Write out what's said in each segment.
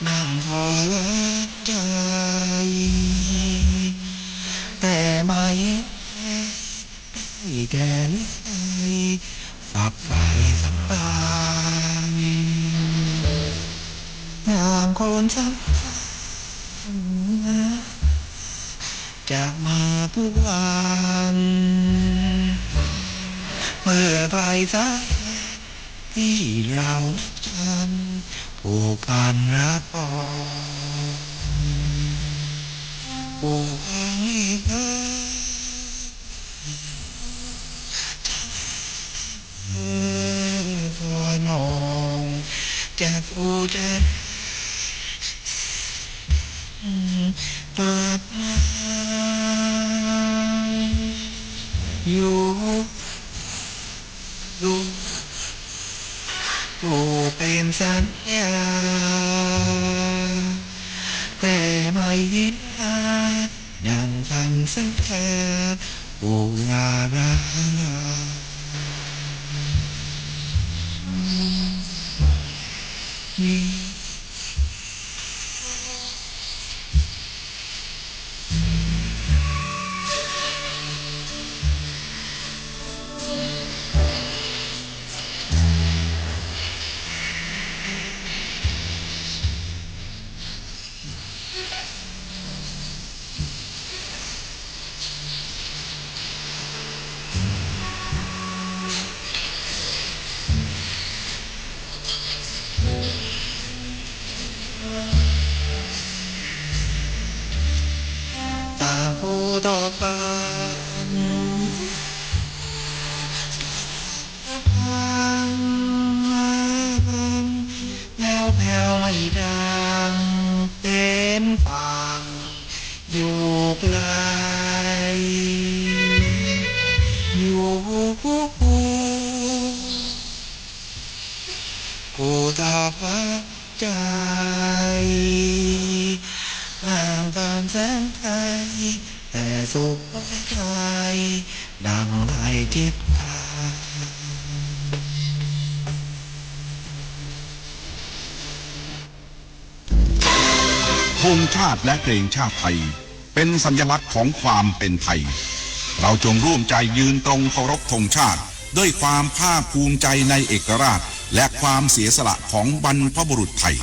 နၢ်ဟူလၢတၢ်အံၤ, တဲမၤယံၤ, တဲလၢတၢ်အံၤ, သးပှၢ်အံၤသးပှၢ်, နၢ်ဟူတၢ် တၢ်မၤပူၤဝဲ, မ့ၢ်ပှၤအံၤသး ဟံးလီၤတၢ် အိၣ်ပာ်နၤအီၤ, အိၣ်ပာ်နၤအီၤ နီၢ်, တၢ်အိၣ်တၢ် ပၢ်ပၢ် ယိယိ အိၣ်ပၢ်သး တဲမၤယံၤ နၢ်ဟူတၢ် အိၣ်ဂၤရၤ တၢ်ဟူဒီးပၢ် ဖဲဖဲဝဲအံၤဒၣ် တဲပၢ် ယိၤကျဲ ယိၤ ကိၢ်သးပှၢ်တၢ်အံၤ မၤပၢ်သးတၢ်အံၤ ဟဲစိာ်ပၢ်တၢ်အံၤ နၤလၢတ့ၢ်ပၢ် ธงชาติและเพลงชาติไทยเป็นสัญลักษณ์ของความเป็นไทย เราจงร่วมใจยืนตรงเคารพธงชาติด้วยความภาคภูมิใจในเอกราชและความเสียสละของบรรพบุรุษไทย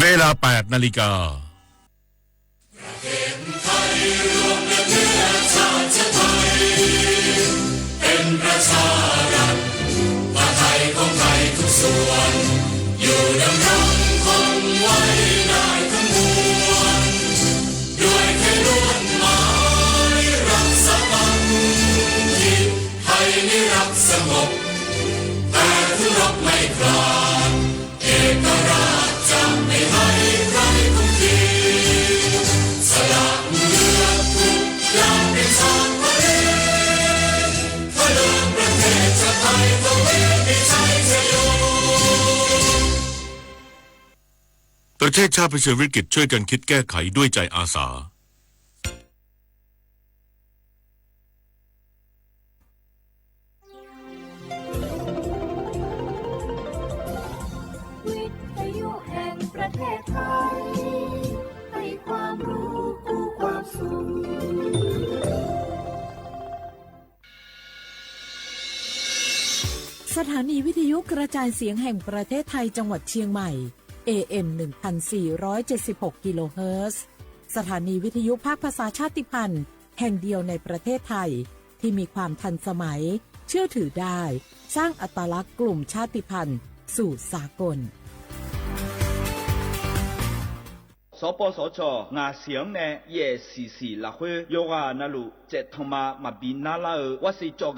เวลาแปดนาฬิกา เป็นประชารัฐ ประไทยของไทยทุกส่วน อยู่ดำรงคงไว้ ได้ทั้งมวล ด้วยไทยล้วนหมาย รักสามัคคี ไทยนิรักสงบ แต่ทุรบไม่กล้า เอกราชจะไม่ให้ใครคุมขีด สละเลือดทุกอย่างเป็นชาติทะเล เพื่อเลือกประเทศชาติไทย ทวีปมีชัยชโย ประเทศชาติเผชิญวิกฤต ช่วยกันคิดแก้ไขด้วยใจอาสา วิทยุแห่งประเทศไทย ให้ความรู้คู่ความสุข สถานีวิทยุกระจายเสียงแห่งประเทศไทยจังหวัดเชียงใหม่ เอ เอ็ม หนึ่งพันสี่ร้อยเจ็ดสิบหก กิโลเฮิรตซ์ สถานีวิทยุภาคภาษาชาติพันธุ์แห่งเดียวในประเทศไทย ที่มีความทันสมัย เชื่อถือได้ สร้างอัตลักษณ์กลุ่มชาติพันธุ์สู่สากล စီၤပီစီၤခၠီၣ် ငါးစံၣ်န့ၣ် ယဲၢ်ဆံဆံၣ်လၢဃု ယိၤဂၤနၢ်လူၢ် စဲးထီၣ်မၤမၤဘံနါလၢအၢ ဝါစံၣ်ကၠီၣ်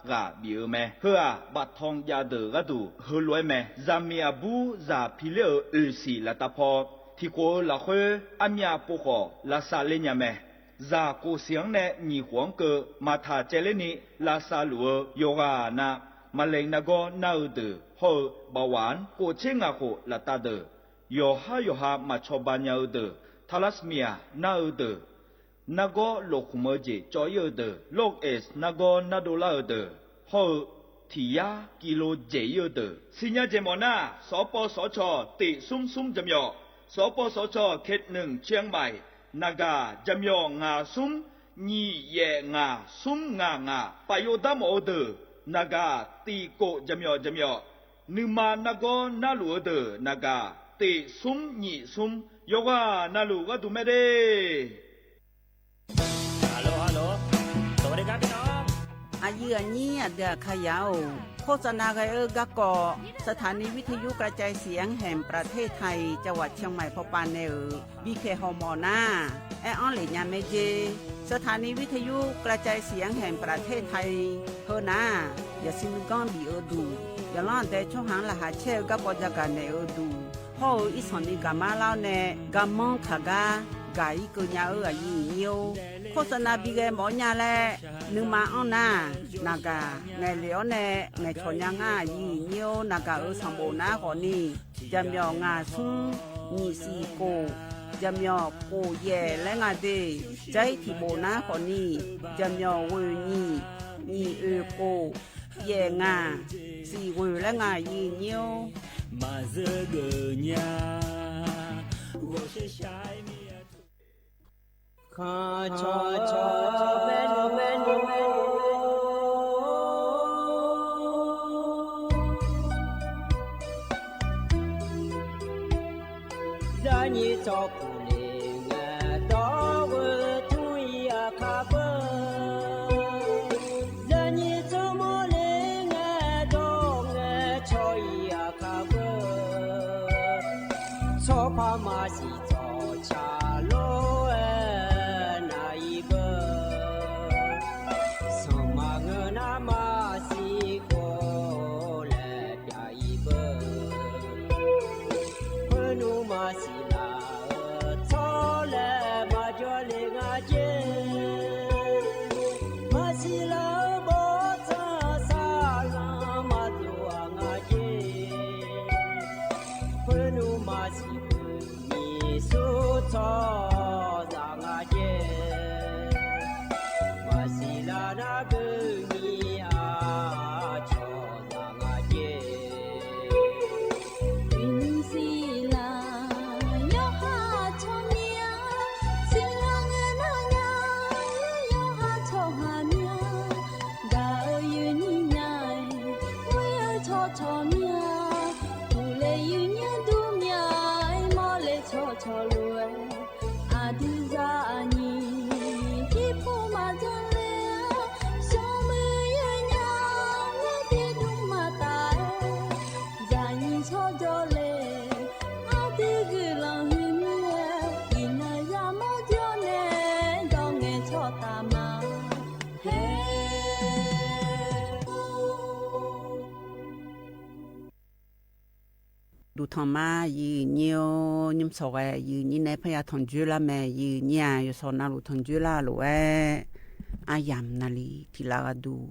ကါ ဂၤဘံၣ်အၢမဲာ် ဟၢအဘၣ်ထီၣ်ယၤဒၢးဂၤဒူၣ် ဟၢလွဲမဲာ် စၢ်မံၤအဘူး စၢ်ဖံးလၢအၢ အၢစံၣ်လၢတၢ်ဖီ ထံၣ်ကိးအၢလၢဃု အမ့ၢ်အပိာ်ဃီၣ် လၢစၢ်လၢညါမဲာ် စၢ်ကိၣ်စံၣ်န့ၣ် မံၤဃိးကၢ မၤထးကဲလၢနံၣ် လၢစၢ်လူၢ်အၢ ယိၤဂၤနၢ် မလဲၤနါဂီၢ်နၢ်အၢဒၢး ဟီၣ်အၢ ဘၣ်ဝၣ် ကိးဆ့ငါဃိးလၢတၢ်ဒၢး ယီၤဟါယီၤဟါ မၤဆီၣ်ဘၣ်ညါအၢဒၢး ထါလါစမံယၤ နၢ်အၢဒၢး နါဂီၢ်လိာ်ဃုာ်မၢက့ၤ ကၠီအံၤအၢဒၢး လိၣ်အဲး နါဂီၢ်နၢ်ဒိလၣ်အၢဒၢး ဟီၣ်အၢ ထံၣ်ယါ ကံလိကၠ့အံၤအၢဒၢး စံၣ်ညါကဲမီၤနၢ် စီၤပီစီၤခၠီၣ် တ့ၢ်ဆူဆူကၠီ စီၤပီစီၤခၠီၣ် ခေတ်หนึ่ง เชียงใหม่ နဂၤ ကၠီ ငါးဆူ နံၣ်ယဲၢ်ငါ ဆူ ငါ ငါ ပာ်ယိၣ်ဒါမီၤအၢဒၢး နဂၤ တံၢ်ကိး ကၠီ ကၠီ နုာ်မၤနါဂီၢ်နၢ်လူၢ်အၢဒၢး နဂၤ တ့ၢ်ဆူ နံၣ်ဆူ ယိၤဂၤနၢ်လူၢ်ဂၤဒူၣ်မဲာ်ဒ့ၣ် အယုၢ်အညံၣ်အဒၢးအခါယၤဧိၤ, ခိၣ်စနါဂဲၤအၢဂၤကီၢ် สถานีวิทยุกระจายเสียงแห่งประเทศไทย จังหวัดเชียงใหม่ ဖီပာ်နဲၣ်ဧၢ, ဘံၣ်ခဲၣ်ဟီၣ်မီၢ်နၢ်, အဲၣ်အီလ့ၣ်ညါမဲာ်က့ၤ, สถานีวิทยุกระจายเสียงแห่งประเทศไทย ဟၢနၢ်, ယစံးမုၢ်ကီၢ်ဘံၣ်အၢဒူၣ်, ယလီၤအဒဲးဆီဟၣ်လၢဟးဆဲးအၢဂၤကီၢ်ယၤဂၤနဲၣ်အၢဒူၣ်, ဟီၣ်အၢ အံၣ်ဆီၣ်မံၤကၤမါလီၤန့ၣ် ကၤမီၣ်ခးဂၤ, ဂၤအံၤကၢညါအၢ အယုၢ်အညံၣ်ဧိၤ, ခိၣ်စနါဘံၣ်ဂဲၤမီၢ်ညါလဲၣ်, နုာ်မၤအီၣ်နၢ်, နဂၤ, နဲၣ်လံာ်အီၤန့ၣ် နဲၣ်ဆီၣ်ညါငါ အယုၢ်အညံၣ်ဧိၤ နဂၤအၢ ဆၣ်ဘိၣ်နၢ်ဃီၤနံၣ်, ကၠီ ငါးဆူ, နံၣ်ဆံကိၣ်, ကၠီ ကိၣ်ယဲၢ်လၢငါဒ့ၣ်, ကၠီ ထံၣ်ဘိၣ်နၢ်ဃီၤနံၣ်, ကၠီ ဂုၢ်နံၣ်, နံၣ်အၢကိၣ်, ယဲၢ်ငါ, စံၣ်ဂုၢ်လၢငါ ယုၢ်အညံၣ်ဧိၤ မၤစၢၤဂ့ၤညါ ဂီၤရှဲရှဲမံၤ ခီၣ်ခီၣ်ခီၣ် ပဲနူ ပဲနူ ပဲနူ လၢနံၣ်ထီၣ်ပူၤလံ ငါဒီးဝဲထူအံၤအခါဘၢ လၢနံၣ်ထီၣ်မီၢ်လံ ငါဒီးငါဆီအံၤအခါဘၢ ဆီဖါမၤစံၣ်ထီၣ်ဆၣ်လိဝဲ နၤအံၤဘၢ ဆီမၤဂၢၢ်နၤမၤစံၣ်ဃိလဲၣ် ပျၢ်အံၤဘၢ ဖၢနူမၤစံၣ်လၤအၢ ထီလဲၣ် မၤကၠီလံငါက့ မၤစံၣ်လၤအၢ ဘီထီၣ်စၢ်လီၤ မၤဒိၣ်အငါက့ ဖၢနူမၤစံၣ် မံၤဆူထီၣ်စၢ်ငါက့ မၤစံၣ်လၤနၤဘၢမံၤအါ ထီၣ်စၢ်ငါက့ မံၤစံၣ်လၤ ယဟးထီၣ်မံၤအါ စံၣ်လၤဂ့ၤနၤညါ ယဟးထီၣ်ဟးမံၤအါ ဒၣ်အၢယုၢ်နံၤညါ ဝံအၢထီၣ်ထီၣ်မံၤအါ ပူၤလဲၤယုၢ်ညါဒူမံၤအါ မီၢ်လဲၤထီၣ်ထီၣ်လိၤဝဲ အဒုးစၢ်အနံၤ ဟံၣ်ဖိမၤဒိးလဲၣ် ဆိမိၣ်ယုၢ်ညါ ဝဲဒ့ဒိၣ်မၤတၢ် ယၤနံၤထီၣ်ဒိးလဲၣ် အဒုးဂုာ်လီၤဟ့ၣ်မံၤ ယနၤယၤမီၢ်ဒိးနဲၣ် ဒီးငဲၤထီၣ်တၢ်မၤ ဟဲ ဒူၣ်ထီၣ်မါ ယုၢ်ညံၣ်ဧိၤ ညၣ်မဆီၣ်ဂဲၤ ယုၢ်ညံၣ်န့ၣ် ဖဲယၤထီၣ်ကၠိလါမဲာ် ယုၢ်ညံၣ်ဧါ ယဆီၣ်နၢ်လိၤထီၣ်ကၠိလါလိၤဝဲ အါယၤနၤလံ ထံၣ်လၢဂၤဒူၣ်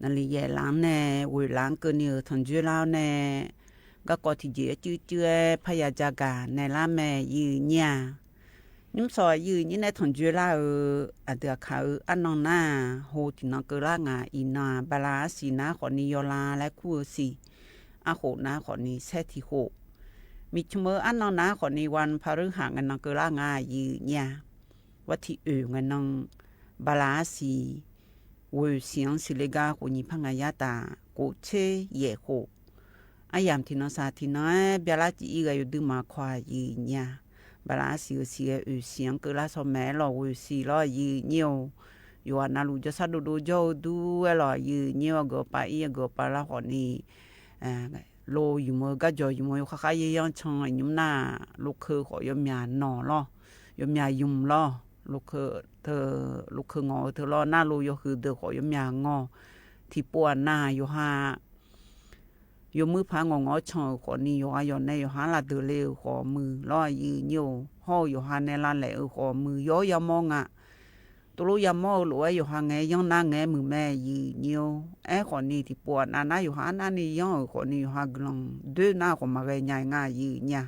နၤလံယဲၢ်လါန့ၣ် ဝ့ၢ်လါကၢန့ၣ်ဧၢ ထီၣ်ကၠိလါန့ၣ် ဂၤကီၢ်ထံၣ်ကၠ့ၣ်အစုစုဝဲ ဖးယၤကၠၤကၤနဲၣ်လါမဲာ်ယုၢ်ညါ, နံၣ်မစီၣ်ယုၢ်ညါနဲၣ်ထီၣ်ကၠွဲလါဧၢ, အဒုးအခးဧၢ အနီၢ်နၤ, ဟိထံၣ်နီၢ်ကၢလါ ငါအံၤနီၢ် ဘၣ်လါအါစံၤနၤဃီန့ၣ် ယီၤလါလဲၤခူၣ်ဧၢစံၤ, အဃိၣ်နၤဃီန့ၣ် ဆဲးထံၣ်ဃိၣ်, မံၤဆမၢအနီၢ်နၤဃီန့ၣ် ဝါဖးရူဟၣ် ငနီၢ်ကၢလါ ငါယုၢ်ညါ ဝဲထံၣ်အုၣ်ငနီၢ် ဘၣ်လါအါစံၤ, ဝဲစံၣ်အီစံၤလ့ကါ ဃိၣ်ညံၤဖးငါယါတၢ် ကိးဆ့ယဲၢ်ဃိၣ်, အယၢ်ထံၣ်နီၢ်စၢ်ထံၣ်နီၢ် ဘၣ်လါစံၤအံၤဂၤ ယိၤဒုးမၤခွါယုၢ်ညါ, ဘၣ်လါအါစံၤဧၢစံၤဂဲၤအုၣ်စံၣ်အီကၢလါ ဆီၣ်မဲာ်လီၤ ဝဲစံၣ်လီၤယုၢ်ညါဧိၤ, ယွၤနၢ်လူၤ ကၠီဆၣ်ဒိၣ်ဒိၣ်ကၠီဧိၤဒုးဝဲလီၤယုၢ်ညါဧိၤ အဂ့ၢ်အပၢ်အံၤ အဂ့ၢ်အပၢ်လါဃီန့ၣ် လိယုၢ်မုာ် ကၠီယုၢ်မုာ် ယိၤဃါဃါယဲယီၣ်ဆၣ် ညံၣ်မနၢ် လိခၢဃီ ယမၠၣ်နီၢ်လီၤ, ယမၠၣ်ယုၢ်လီၤ, လိခၢ လိခၢ ငီၢ်ဧၢ ထၢလီၤ နၢ်လိၤ ယီၤဃုာ်ဒၢးဃီ ယမၠၣ်ငီၢ်, ထံၣ်ပိအနၢ် ယိၤဟါ ယိၤမုၢ်ဖး ငီၢ်ငီၢ်ဆၣ်ဧိၤဃီန့ၣ် ယိၤဟါယီၤနဲ ယိၤဟါလၢဒၢးလ့ဧိၤဃီမုၢ်လီၤယုၢ်ညါဧိၤ, ဟီၣ်ယိၤဟါနဲလါလဲၣ်ဧိၤဃီမုၢ် ယီၤယၤမီၢ်ငါ တလိၣ်ယၤမီၢ်ဧိၤလိၣ်ဝဲ ယိၤဟါငဲယီၣ်နၤငဲမုၢ်မဲာ်ယုၢ်ညါဧိၤ, အဲဃီန့ၣ် ထံၣ်ပိအနၢ်နၢ် ယိၤဟါအနၢ်န့ၣ်ယီၣ်ဧိၤဃီန့ၣ် ယိၤဟါကလီၤဒၢနၢ်ဃီ မၤဂဲၤညါအံၤ ငါယုၢ်ညါ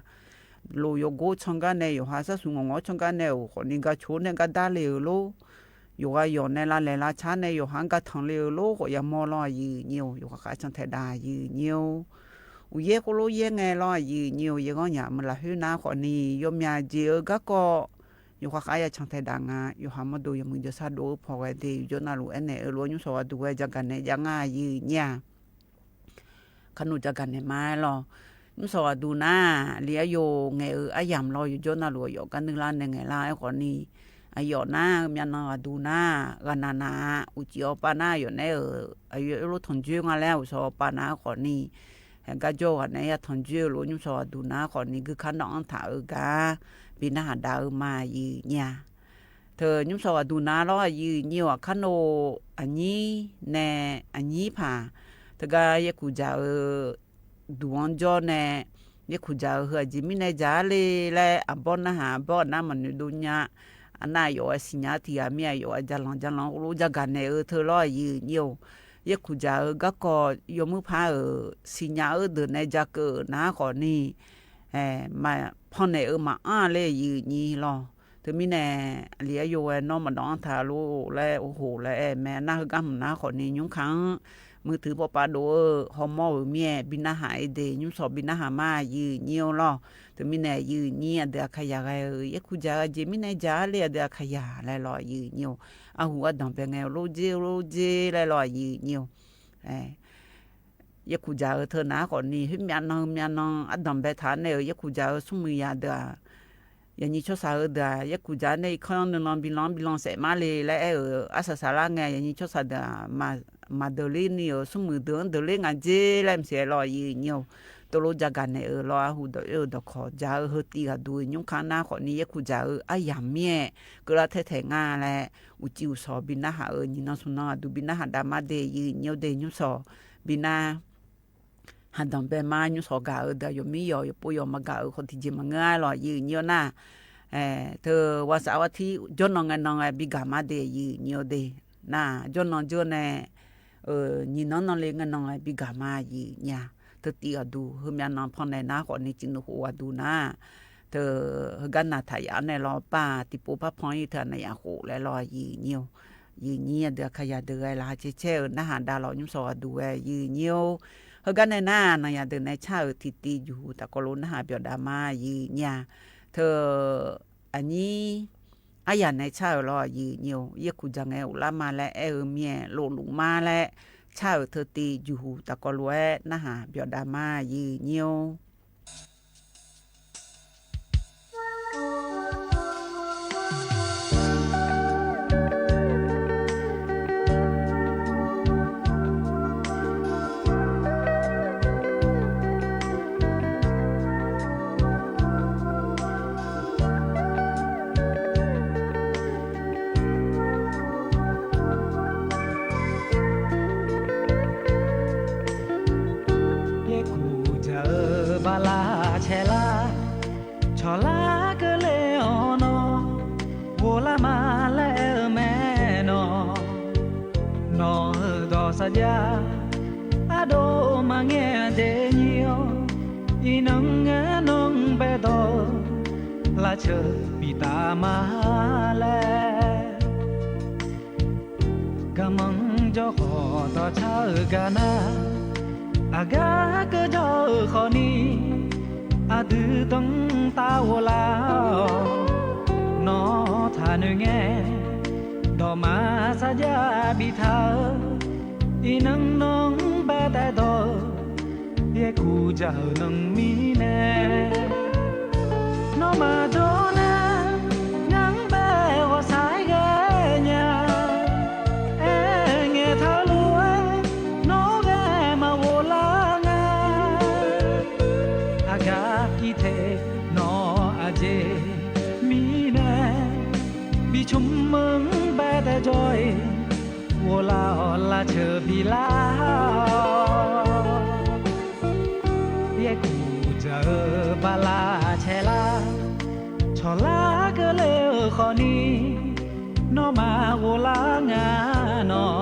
လိၤယိၤကိးဆၣ်ကါနဲ ယိၤဟါစၢ်ဆူ ငီၢ်ငီၢ်ဆၣ်ကါနဲဧိၤဃီန့ၣ် ဂၤဆိနဲ ဂၤဒါလ့ဧိၤလိၤ, ယိၤဟါယီၤနဲလါလဲၣ်လါဆါနဲ ယိၤဟါဂၤထီၣ်လ့ဧိၤလိၤဃီ ယၤမီၢ်လီၤယုၢ်ညါဧိၤ, ယိၤဃါဃါဆၣ်ထဲဒၣ်ယုၢ်ညါဧိၤ, အိၣ်ယဲၢ်ဃိလိယဲၢ်ငဲလီၤယုၢ်ညါဧိၤ, ယဲၢ်ဂီၢ်ညါမုၢ်လၢဟၢနၤဃီန့ၣ် ယမၠၣ်ကၠ့ၣ်ဧိၤဂၤကီၢ်, ယိၤဃါဃါယၤဆၣ်ထဲဒၣ်ငါ ယိၤဟါမီၢ်ဒိၣ် ယမုၢ်ယိၤဆၣ်ဒိၣ်ဧိၤဖီၣ်ဝဲဒၣ် ယိၤကၠီနၢ်လူၤအဲၣ်နဲၣ်ဧိၤလိၤ နံၣ်မစီၣ်ဂၤဒုးဝဲ ကၠၤကၤနဲၣ်ယါ ငါယုၢ်ညါ ခါနူာ်ကၠၤကၤနဲၣ်မါလီၤ, နံၣ်မစီၣ်ဂၤဒုးနၤ, လံာ်အယိာ်ငဲၤဧိၤအယၢ်လီၤ ယိၤကၠီနၢ်လူၤအယီၣ် ကနုာ်လါနဲၣ်ငဲၤလါဃီန့ၣ်, အယီၣ်နၤ မၠၣ်နီၢ်ဂၤဒုးနၤ, ဂၤနၤနၤ, အိၣ်စံၣ်အီပၢ်နၤ ယိၤနဲဧိၤ, အယိာ်လိၣ်ထီၣ်ကၠွဲငါလဲၣ် အိၣ်စံၣ်အီပၢ်နၤဃီန့ၣ်, ဟဲဂၤကၠီဂၤနဲ ယထီၣ်ကၠွဲလိၤ နံၣ်မစီၣ်ဂၤဒုးနၤဃီန့ၣ် ဂုၢ်ခါနီၣ်အီထးဧိၤဂၤ, ဘံနၢ်ဟးဒါဧိၤမါယုၢ်ညါ ထၢ နံၣ်မစီၣ်ဂၤဒုးနၤလီၤ ယုၢ်ညါဧိၤ အခါနူာ်အနံၤနဲၣ်အနံၤဖး, တဂၤယဲၢ်ခူၣ်ကၠၤဧိၤ ဒုးအီကၠီနဲၣ်, ယဲၢ်ခူၣ်ကၠၤဧိၤ ဟၢအကၠ့မံၣ်နဲၣ်ကၠၤလံ လၢအဘီနၢ်ဟး အဘီအနၢ်မနုၤဒိၣ်ညါ, အနၢ်ယိာ်ဝဲစံၣ်ညါထံၣ်ဧါ မ့ၢ်အယိာ်ဝဲကၠၤလီၤကၠၤလီၤ အိၣ်လိကၠၤကၤနဲၣ်ဧိၤ ထၢလီၤယုၢ်ညါဧိၤ, ယဲၢ်ခူၣ်ကၠၤဧိၤ ဂၤကီၢ် ယိၤမုၢ်ဖးဧိၤ စံၣ်ညါဧိၤဒုးနဲၣ်ကၠၤကၢၣ်နၤဃီန့ၣ် မၤဖီၣ်နဲၣ်ဧိၤမၤအါလၢယုၢ်ညါလီၤ. တမံၤန့ၣ် လံာ်အယိာ်ဝဲနီၢ်မဒီးအီထးလိၤလၢအိၣ်ဟိၣ်လၢအဲၣ် မ့ၢ်အနၢ်ဟၢဂၤမုၢ်နၤဃီန့ၣ် ညိခါ မုၢ်တုၤပှၤပာ်ဒိၣ်ဧိၤ ဟီမီၢ်ဧိၤမ့ၢ် ဘံနၢ်ဟးအံၤဒ့ၣ် နံၣ်မစီၣ်ဘံနၢ်ဟးမါယုၢ်ညါလီၤ. တမံၤန့ၣ် ယုၢ်ညါအဒုးအခါယၤဂၤဧိၤ ယဲၢ်ခူၣ်ကၠၤဧိၤ ကၠ့မံၣ်နဲၣ်ကၠၤလံ အဒုးအခါယၤလဲၣ်လီၤယုၢ်ညါဧိၤ, အဟူးအဒီၣ်ဘဲငဲၤလိကၠ့လိကၠ့လဲၣ်လီၤယုၢ်ညါဧိၤ ယဲၢ်ခူၣ်ကၠၤဧိၤထၢနၤဃီန့ၣ် ဟ့ၣ်မၠးနီၢ်မၠးနီၢ် အဒီၣ်ဘဲထးန့ၣ်ဧိၤ ယဲၢ်ခူၣ်ကၠၤဧိၤ ဆိကမိၣ်ယၤဒီး ယနံၤဆီစၢ်ဧိၤဒီး ယဲၢ်ခူၣ်ကၠၤန့ၣ် ယခီနုာ်နီၢ်ဘံလီၤဘံလီၤစဲးမးလံ လၢအဲၣ်ဧိၤ အစၢ်စၢ်လၢငဲၤ ယနံၤဆီစၢ်ဒီး မၤဒၢးလံန့ၣ်ဧိၤ ဆိကမိၣ်ဒၢးဒၢးလံ ငါကၠ့လဲၣ် မစဲးလီၤယုၢ်ညါဧိၤ, တလိၣ်ကၠၤကၤနဲၣ်ဧိၤလီၤ အဟူးဒီးအၢဒီးခီၣ် ကၠၤဧိၤဟၢတံၢ်ဂၤဒူ ညိခါနၤဃီန့ၣ် ယဲၢ်ခူၣ်ကၠၤဧိၤ အယၤမ့ၢ် ကလါထဲထဲငါလဲၣ် အူကၠံအူစီၤဘံနၢ်ဟးဧိၤ နံၤနီၢ်ဆူၣ်နီၢ်ဂၤဒူ ဘံနၢ်ဟးဒါမါဒ့ၣ် ယုၢ်ညါဒ့ၣ် နံၣ်မစီၣ် ဘံနၢ် ဟးဒီၣ်ဘဲမါ နံၣ်မစီၣ်ဂၤဧိၤဒီး ယမ့ၢ်ယီၤ ယပိယီၤမၤဂၤဧိၤ ခီၣ်ထံးကၠ့မၤငါလီၤ ယုၢ်ညါနၤ, ထၢ ဝါစးဝါထံ ကၠီနီၢ်ငဲၤနီၢ်ဂဲၤ ဘံဂၤမါဒ့ၣ် ယုၢ်ညါဒ့ၣ်, နၤ ကၠီနီၢ်ကၠီန့ၣ် နံၤနီၢ်နီၢ်လံ ငဲၤနီၢ်ဂဲၤ ဘံဂၤမါ ယုၢ်ညါ, ထၢတံၢ်ဂၤဒူ ဟ့ၣ်မၠးနီၢ်ဖီၣ်နဲၣ်နၤဃီန့ၣ် ကၠံနုာ်ဃိးဂၤဒူနၤ, ထၢ ဟ့ၣ်ဂၤနၤထးယၤန့ၣ်လီၤ ပၢ်တံၤပိဖးဖီအံၤ ထၢနၤယၤဃိးလဲၣ်လီၤ ယုၢ်ညါဧိၤ, ယုၢ်ညါအဒုးအခါယၤဒုးဂဲၤလၢဟးဆဲးဆဲးဧိၤ နၢ်ဟးဒါလီၤ နံၣ်မစီၣ်ဂၤဒူဝဲ ယုၢ်ညါဧိၤ, ဟ့ၣ်ဂၤနဲၣ်နၤ နၤယၤဒုးနဲၣ်ဆၣ်ဧိၤ ထံၣ်တံၢ်ယူၢ်ဟူး တၢ်ကီလိၤနၢ်ဟးပၠီၤဒါမါ ယုၢ်ညါ, ထၢ အနံၤ အယၤနဲၣ်ဆၣ်ဧိၤလီၤ ယုၢ်ညါဧိၤ, ယဲၢ်ခူၣ်ကၠၤငဲၤအိၣ်လၢမါလၢအဲၣ်ဧိၤမ့ၢ် လိၣ်လူၤမါလၢ ဆၣ်ဧိၤထၢတံၢ်ယူၢ်ဟူး တၢ်ကီလိၤဝဲ နၢ်ဟးပၠီၤဒါမါ ယုၢ်ညါဧိၤ ယဲၢ်ခူၣ်ကၠၤဧိၤ ဘၣ်လၢဆဲးလၢ ဆီၣ်လၢကလဲၤအီၤနီၤ, ဂိၢ်လၢမါလၢအမဲာ်နီၤ, နီၢ်ဧၢဒီးစၢ်ယါ, အဒိၣ်မးငဲၤဒဲးညီအီၤ, နၢ်နီၢ်ဘဲဒီး လၢဆၢဘံၣ်တၢ်မၤလဲၣ် ကမၢကၠီဃီၤဒီးဆါဂၤနၤ, အဂၤကၠီဃီၤနံၤ, အဒုးတၢ်တၢ်အိၣ်လၢအီၤ, နီၢ်ထါနုာ်ငဲ, ဒီးမၤစၢ်ယါဘံၣ်ထါဧၢ, အံၤနၢ်နီၢ်ဘဲတဲဒီး ယဲၢ်ခူၣ်ယၢ်ဧၢနၢ်မံၤနဲ, နီၢ်မၤဒိးနၢ်, နၢ်ဘဲဂီၤစါဂဲၤညါ, အဲၣ်ငဲၤထၢလိာ်ဝဲ, နီၢ်ဂဲၤမၤဝိးလၢငါ, အဂၤအံၤထဲနီၢ်အယဲၢ်မံၤနဲ, ဘံၣ်ဆိမၢဘဲတဲကၠီအံၤ အိၣ်လၢအီၤလၢဆၢဘံၣ်လၢအီၤ, ယဲၢ်ခူၣ်ယၢ်ဧၢဘၣ်လၢဆဲးလၢ, ဆီၣ်လၢကလဲၤဧၢဃီၤနံၤ, နီၢ်မၤဂိၢ်လၢငါနီၢ်,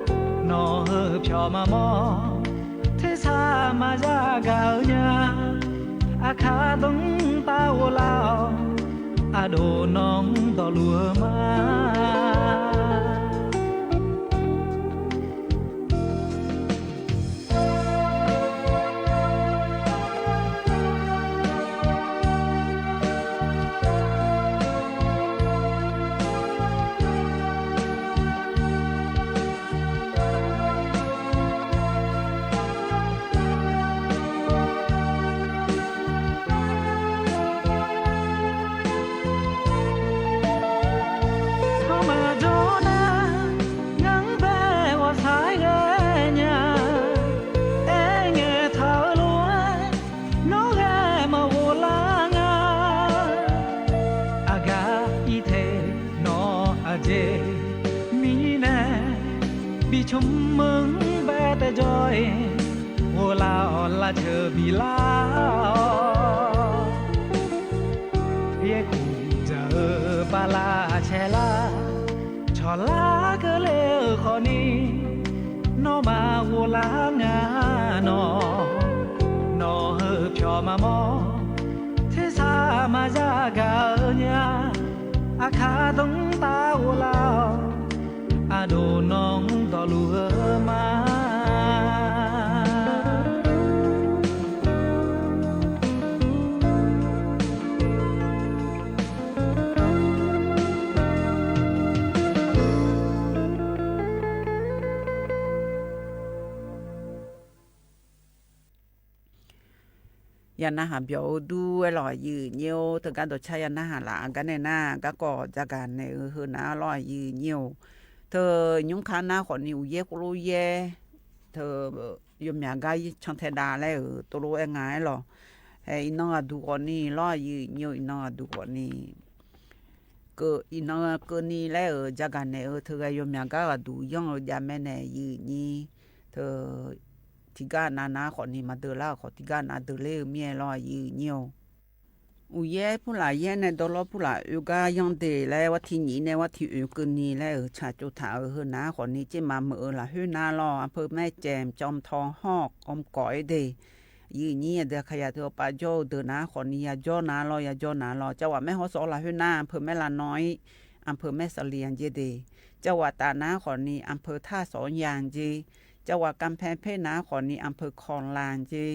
နီၢ်ဧၢဖျီမၤမီၢ်, ထဲဆါမၤယါဂၤဧၢညါ, အခါဒိၣ်တၢ်အိၣ်လၢအီၤ, အဒိၣ်နီၢ်ဒီးလူၤဧၢမါ နီၢ်မၤဒိးနၢ်, နၢ်ဘဲဂီၤစါဂဲၤညါ, အဲၣ်ငဲၤထၢလိာ်ဝဲ, နီၢ်ဂဲၤမၤဝိးလၢငါ, အဂၤအံၤထဲနီၢ်အယဲၢ်မံၤနဲ, ဘံၣ်ဆိမၢဘဲတဲကၠီအံၤ, အိၣ်လၢအီၤလၢဆၢဘံၣ်လၢအီၤ ယဲၢ်ခူၣ်ယၢ်ဧၢဘၣ်လၢဆဲးလၢ, ဆီၣ်လၢကလဲၤဧၢဃီၤနံၤ, နီၢ်မၤဂိၢ်လၢငါနီၢ်, နီၢ်ဧၢဖျီမၤမီၢ်, ထဲဆါမၤယါဂၤဧၢညါ, အခါဒိၣ်တၢ်အိၣ်လၢအီၤ, အဒိၣ်နီၢ်ဒီးလူၤဧၢမါ ယၤနၢ်ဟးဘျီၣ်ဧိၤဒူဝဲလီၤ ယုၢ်ညိၣ်, တဂၤဒီးဆါယၤနၢ်ဟးလၢအဂၤန့ၣ်နၤ, ဂၤကီၢ်ယၤဂၤန့ၣ်ဧိၤ ဟၢနၤလီၤ ယုၢ်ညိၣ်, တညိခါနၤဃီန့ၣ် အိၣ်ယဲၢ်ကိၣ်လိယဲၢ်, တ ယီၤမၠးဂၤယဆီၣ်ထဲဒၣ်လဲၣ်ဧိၤ တိၣ်လိအဲၣ်ငါလီၤ, ဟဲအံၤနီၢ်ဂၤဒူၣ်ဃီန့ၣ်လီၤ ယုၢ်ညိၣ် အံၤနီၢ်ဂၤဒူၣ်ဃီန့ၣ် ကအံၤနီၢ်ကၢနံၤလဲၣ်ဧိၤ ယၤဂၤန့ၣ်ဧိၤ တဂၤယီၤမၠးဂၤဂၤဒူၣ်ယီၢ်ဧိၤ ယၤမဲာ်န့ၣ် ယုၢ်ညိၣ်, တ ထံဂၤနၤနၤဃီန့ၣ် မၤဒၢးလၢအဃီ ထံဂၤနၤဒၢးလၢမ့ၢ်လီၤ ယုၢ်ညိၣ် အိၣ်ယဲၢ်ဖုလၢ်ယဲၢ်န့ၣ် ဒီလီဖုလၢ်အုးဂၤယီၢ်ဒ့ၣ်လဲၣ် ဝဲထံၣ်ညံၣ်န့ၣ် ဝဲထံၣ်အုးကၢနံၤလဲၣ်ဧိၤ ဆၣ်ကၠိထးဧိၤ ဟၢနၤဃီန့ၣ် က့မၤမုာ်အၢလၢဟၢနၤလီၤ အဖၢမ့ၢ်ကဲ ကၠီမထီဟီၣ် ကီမကီၢ်အ့ဒ့ၣ်, ယုၢ်ညိၣ် ယဒုးခါယၤ တပာ်ကၠီအိၣ်ဒၢးနၤဃီန့ၣ် ယၤကၠီနၤလီၤ ယၤကၠီနၤလီၤ ကၠီဝဲမ့ၢ်ဟီၣ်စီၤလၢဟၢနၤ အဖၢမ့ၢ်လၢနီၢ်အံၤ အဖၢမ့ၢ်စလံယၤက့ဒ့ၣ်, ကၠီဝဲတၢ်နၤဃီန့ၣ် အဖၢထၣ်စီၤယၤက့, ကၠီဝဲကၢ်ဖဲဖဲနၤဃီန့ၣ် အဖၢခီၣ်လၢ်က့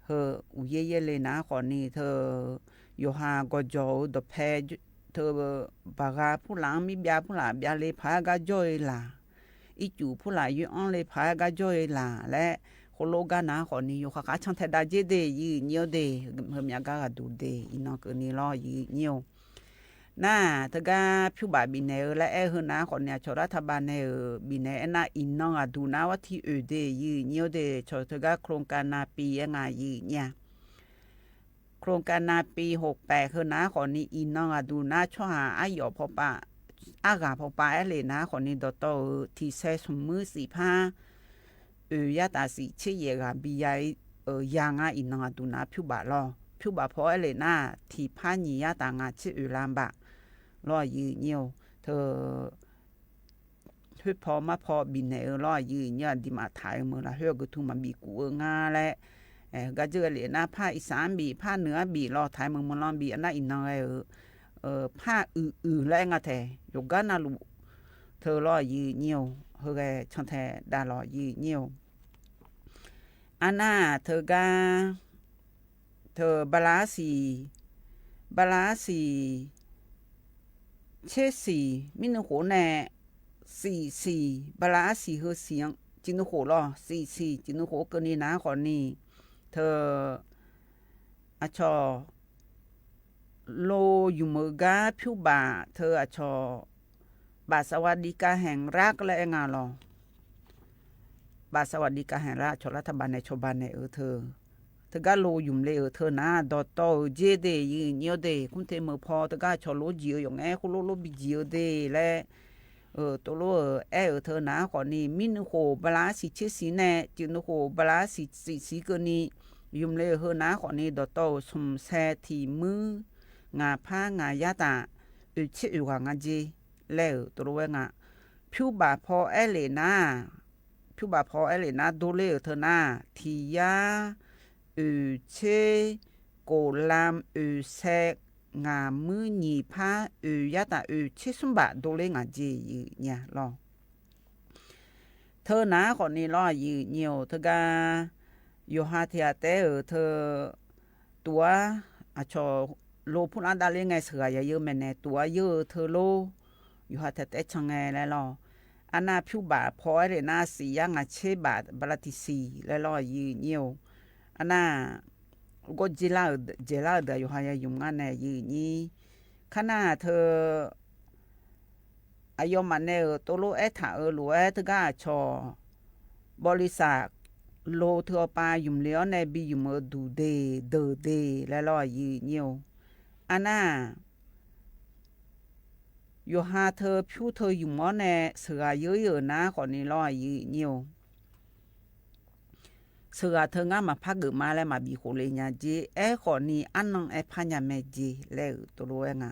ဟၢ အိၣ်ယဲၢ်ယဲၢ်လံနၤဃီန့ၣ် ထၢ ယိၤဟၣ်ကီၢ်ကၠီဧိၤဒီးဖဲ ထၢ ဘၣ်ဂၤဖုလၢ်မ့ၢ်ဘျါဖုလၢ်ဘျါလံ ဖးဂၤကၠီအံၤလၢ်, အံၤကူၣ်ဖုလၢ်ယွံအီလံ ဖးဂၤကၠီအံၤလၢ် လဲၣ်, ဃိလိဂၤနၤဃီန့ၣ် ယိၤဃၣ်ဃၣ်ဆၣ်ထဲဒၣ်က့ဒ့ၣ် ယုၢ်ညိၣ်ဒ့ၣ်, ဟၢမၠးဂၤဂၤဒူၣ်ဒ့ၣ် အံၤနီၢ်ကၢနံၤလီၤ ယုၢ်ညိၣ် နၤ တဂၤဖုဘၣ်ဘံၣ်နဲၣ်ဧိၤ လၢအဲၣ်ဟၢနၤဃီန့ၣ် အဆီၣ်ဒၣ်ထးဘၣ်နဲၣ်ဧိၤ ဘံၣ်နဲၣ်အဲၣ်နၤ အံၤနီၢ်ဂၤဒူၣ်နၤ ဝဲထံအုးဒ့ၣ် ယုၢ်ညိၣ်ဒ့ၣ် ဆီၣ်တဂၤ โครงการนาปี အဲၣ်နၤယုၢ်ညိၣ် โครงการนาปี ဟိးပဲး ဟၢနၤဃီန့ၣ် အံၤနီၢ်ဂၤဒူၣ်နၤ ဆီၣ်ဟးအါယီၣ်ဖီပာ် အါဂၤဖီပာ်အဲၣ်လံနၤဃီန့ၣ် ဒီးတီၢ်ဧိၤ ထံဆဲးဆမုၢ်စံးဖး အုးယၤတၢ်စံးဆ့ယဲၢ်ဂၤဘံယၤ ယၤငါအံၤနီၢ်ဂၤဒူၣ်နၤ ဖုဘၣ်လီၤ ဖုဘၣ်ဖီအဲၣ်လံနၤ ထံဖးညံၣ်ယၤတၢ်ငါဆ့အုးလၢဘၣ် လီၤယုၢ်ညိၣ် ထၢ ဟၢဖီမၤဖီဘံၣ်နဲၣ်ဧိၤလီၤ ယုၢ်ညိၣ် ဒံးမးထးဧိၤမုၢ်လၢ် ဟၢကထူမၤဘံၣ်ကူၣ်ဧိၤငါလဲၣ် ဂၤကၢၢ်ဂဲၤလံာ်နါဖၣ်အံၣ်စၣ်အါဘံၣ် ဖၣ်နၢၤအါဘံၣ်လီၤ ထဲမုၢ်မုၢ်လီၤဘံၣ် အနၢ်အံၤနီၢ်ဂဲၤဧၢ, ဖၣ်အုၣ်အုၣ်လၢအဲၣ်ငါထဲ ယိၤကါနၢ်လူၤ ထၢလီၤ ယံာ်ညိၣ်, ဟၢဂဲၤဆီၣ်ထဲဒၣ်လီၤ ယံာ်ညိၣ်, အနၢ်ထၢဂၤ ထၢဘလါစံၣ်, ဘလါစံၣ်, ဆ့စံၣ် မံနုၤဃိန့ၣ်, စံၣ်စံၣ် ဘလါစံၣ် ဟၢစံၣ် စံၣ်နုၤဃိလီၤ စံၣ်စံၣ် စံၣ်နုၤဃိကၢန့ၣ် နၤဃီန့ၣ် ထၢ အဆီၣ် လိယုၢ်မုၢ်ဂၤဖၠူဘၣ် ထၢအဆီၣ် ဘၣ်စဝၤဒံကၤဟဲၣ်ရၣ်ကလၢအဲၣ်ငါလီၤ ဘၣ်စဝၤဒံကၤဟဲၣ်ရၣ် ဆီၣ်လၢထးဘၣ်နဲၣ်ဆီၣ်ဘၣ်နဲၣ်အၢ ထၢ ထၢဂၤလိယုၢ်မုၢ်လ့ၤအၢ ထၢနၤ ဒီးတီၢ်အၢ က့ဒ့ၣ် ယံာ်ညိၣ်ဒ့ၣ် ခူၣ်ထံမုၢ်ဖီ ထၢဂၤဆီၣ်လိကၠံၣ်အၢ ယိၤငဲ ဃိလိလိဘံကၠံၣ်အၢဒ့ၣ်လဲၣ် တိလိအၢ အဲၣ်အၢ ထၢနၤဃီန့ၣ် မံနုၤဃိ ဘလါစံၣ်ဆ့စံၣ်န့ၣ် စံၣ်နုၤဃိ ဘလါစံၣ် စံၣ်စံၣ်ကၢန့ၣ် ယုၢ်မုၢ်လ့ၤအၢ ဟၢနၤဃီန့ၣ် ဒီးတီၢ်အၢ ဆူၣ်စဲထံၣ်မုၢ် ငါဖးငါယါတၢ် အုၣ်ဆ့အုၣ်ဂၤငါက့ လဲၣ်အၢ တိလိဝဲငါ ဖၠူဘၣ်ဖီအဲၣ်လံာ်နၤ ဖၠူဘၣ်ဖီအဲၣ်လံာ်နၤ ဒိလ့အၢ ထၢနၤ ထံၣ်ယါ အုၣ်ဆ့ ကိၣ်လါ အုၣ်စဲ ငါမုၢ်နံၤဖး အုၣ်ယါတၢ် အုၣ်ဆ့ဆူဘၣ် ဒိလ့ငါက့ ယံာ်ညါလီၤ ထၢနၤဃီန့ၣ်လီၤ ယံာ်ညိၣ် ထၢဂၤ ယိၤဟၣ်ထံၣ်အတဲအၢ ထၢ တူၢ်အါ အဆီၣ်လိဖူလါဒၣ်လံ ငဲ စှၤယၤယၢမဲာ်နဲၣ် တူၢ်အါယၢအၢ ထၢလိ ယိၤဟၣ်ထံၣ်တဲဆၢငဲလဲၣ်လီၤ အနၢ်ဖၠူဘၣ်ဖီအဲၣ်လံာ်နၤ စံၣ်ယါ ငါဆ့ဘၣ် ဘလါတံၢ်စံၣ် လဲၣ်လီၤ ယံာ်ညိၣ် အနၢ် ဂီၢ်က့လါ ကဲလါအၢ ဒီးယိၤဟၣ်ယၤယုၢ်မုၢ်ဂၤန့ၣ် ယံာ်ညိၣ် ခါနၢ်ထၢ အယီၤမးနဲအၢ တိလိအဲၣ်ထၣ်အၢ လိၣ်ဝဲထၢဂၤအဆီၣ် ဘီလံစၢ် လိထၢအီၤပၢ် ယုၢ်မုၢ်လ့ၤအီၤန့ၣ် ဘံယုၢ်မုၢ်အၢ ဒုၣ်ဒ့ၣ် ဒၢၣ်ဒ့ၣ် လဲၣ်လီၤ ယံာ်ညိၣ် အနၢ် ယိၤဟၣ်ထၢဖၠူထၢယုၢ်မုၢ်အီၤန့ၣ် စှၤယၢယၢနၤဃီန့ၣ်လီၤ ယံာ်ညိၣ် စှၤထၢ ငါမၤဖးကၢၣ်မါလၢမၤဘံၣ်ဃိးလ့ၣ်ညါက့ အဲၣ်ဃီန့ၣ် အနီၢ်အဲၣ်ဖးညါမဲာ်က့ လဲၣ်အၢ တိလိဝဲငါ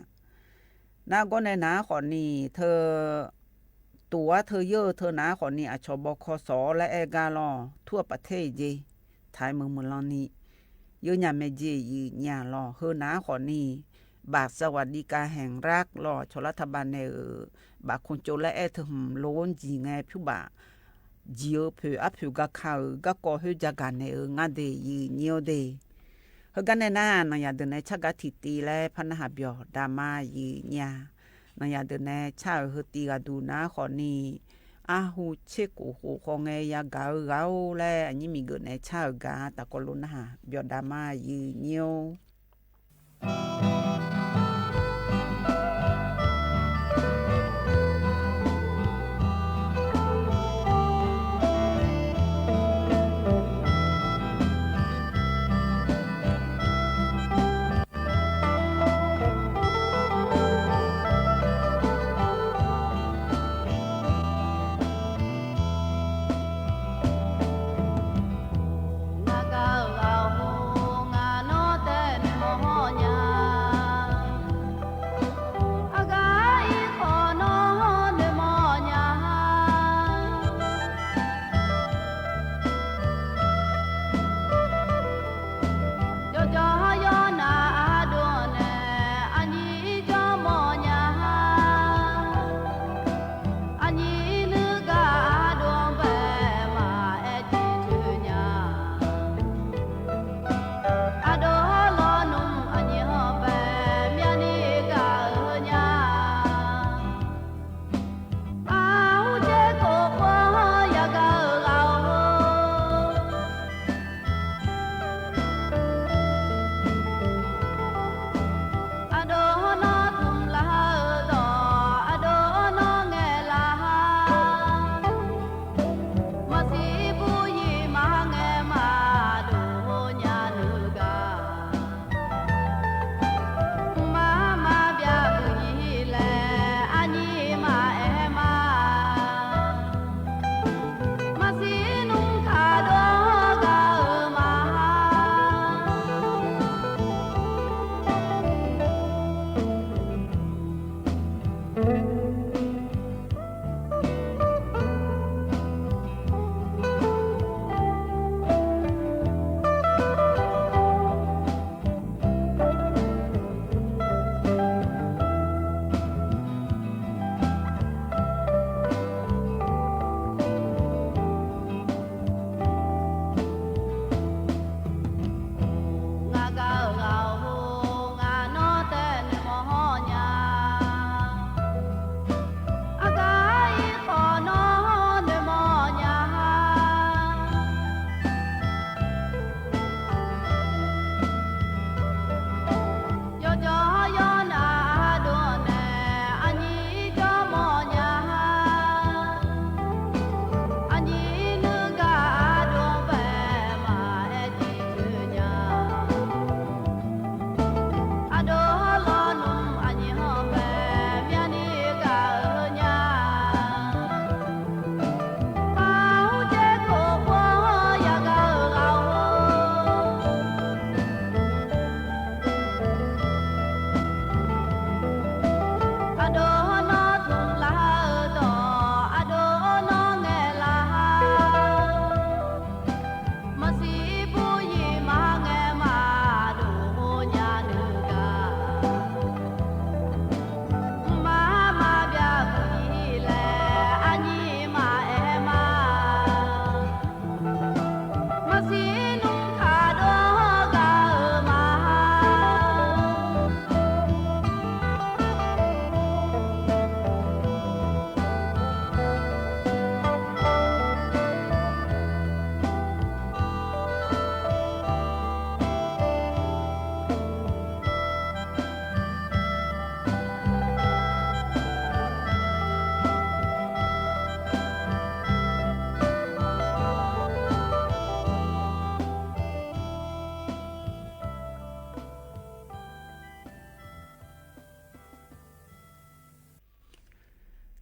နဂီၢ်န့ၣ်နၤဃီန့ၣ် ထၢ တိၢ်ဝါထၢယၢအၢ ထၢနၤဃီန့ၣ် အဆီၣ်ဘီခီစီၤလၢအဲၣ်ဂၤလီၤ ထူအပထ့ၣ်က့ ထဲမုၢ်မုၢ်လီၤနံၤ ယၢညါမဲာ်က့ ယံာ်ညါလီၤ ဟၢနၤဃီန့ၣ် ဘၣ်စဝၤဒံကၤဟဲၣ်ရၣ်လီၤ ဆီၣ်လၢထးဘၣ်နဲၣ်အၢ ဘၣ်ခိၣ်ကၠိလၢအဲၣ်ထၢၣ် လိကၠံၣ်ငဲ ဖၠူဘၣ် ကၠံၣ်အၢ ဖုၣ်အါဖုၣ် ဂၤခးအၢ ဂၤကီၢ်ဟၢကၢ်ဂၤနဲၣ်အၢ ငါဒ့ၣ် ယံာ်ညိၣ်ဒ့ၣ် ဟၢဂၤနဲၣ်နၤ နယၤဒုးနဲၣ်ဆၣ်ဂၤထံၣ်တံၢ်လၢ ဖးနၢ်ဟးဘျီၣ်ဒၣ်မါ ယံာ်ညါ နယၤဒုးနဲၣ်ဆၣ်အၢ ဟၢတံၢ်ဂၤဒုးနၤဃီန့ၣ် အါဟူဆ့ကိၣ်ဃိးဃီငဲ ယၤဂၤဧၢဂၤဧိၤ လၢအညံမံၤဂၢၢ်နဲၣ်ဆၣ်အၢဂၤ တၢ်ကီလိနၢ်ဟးဘျီၣ်ဒၣ်မါ ယံာ်ညိၣ်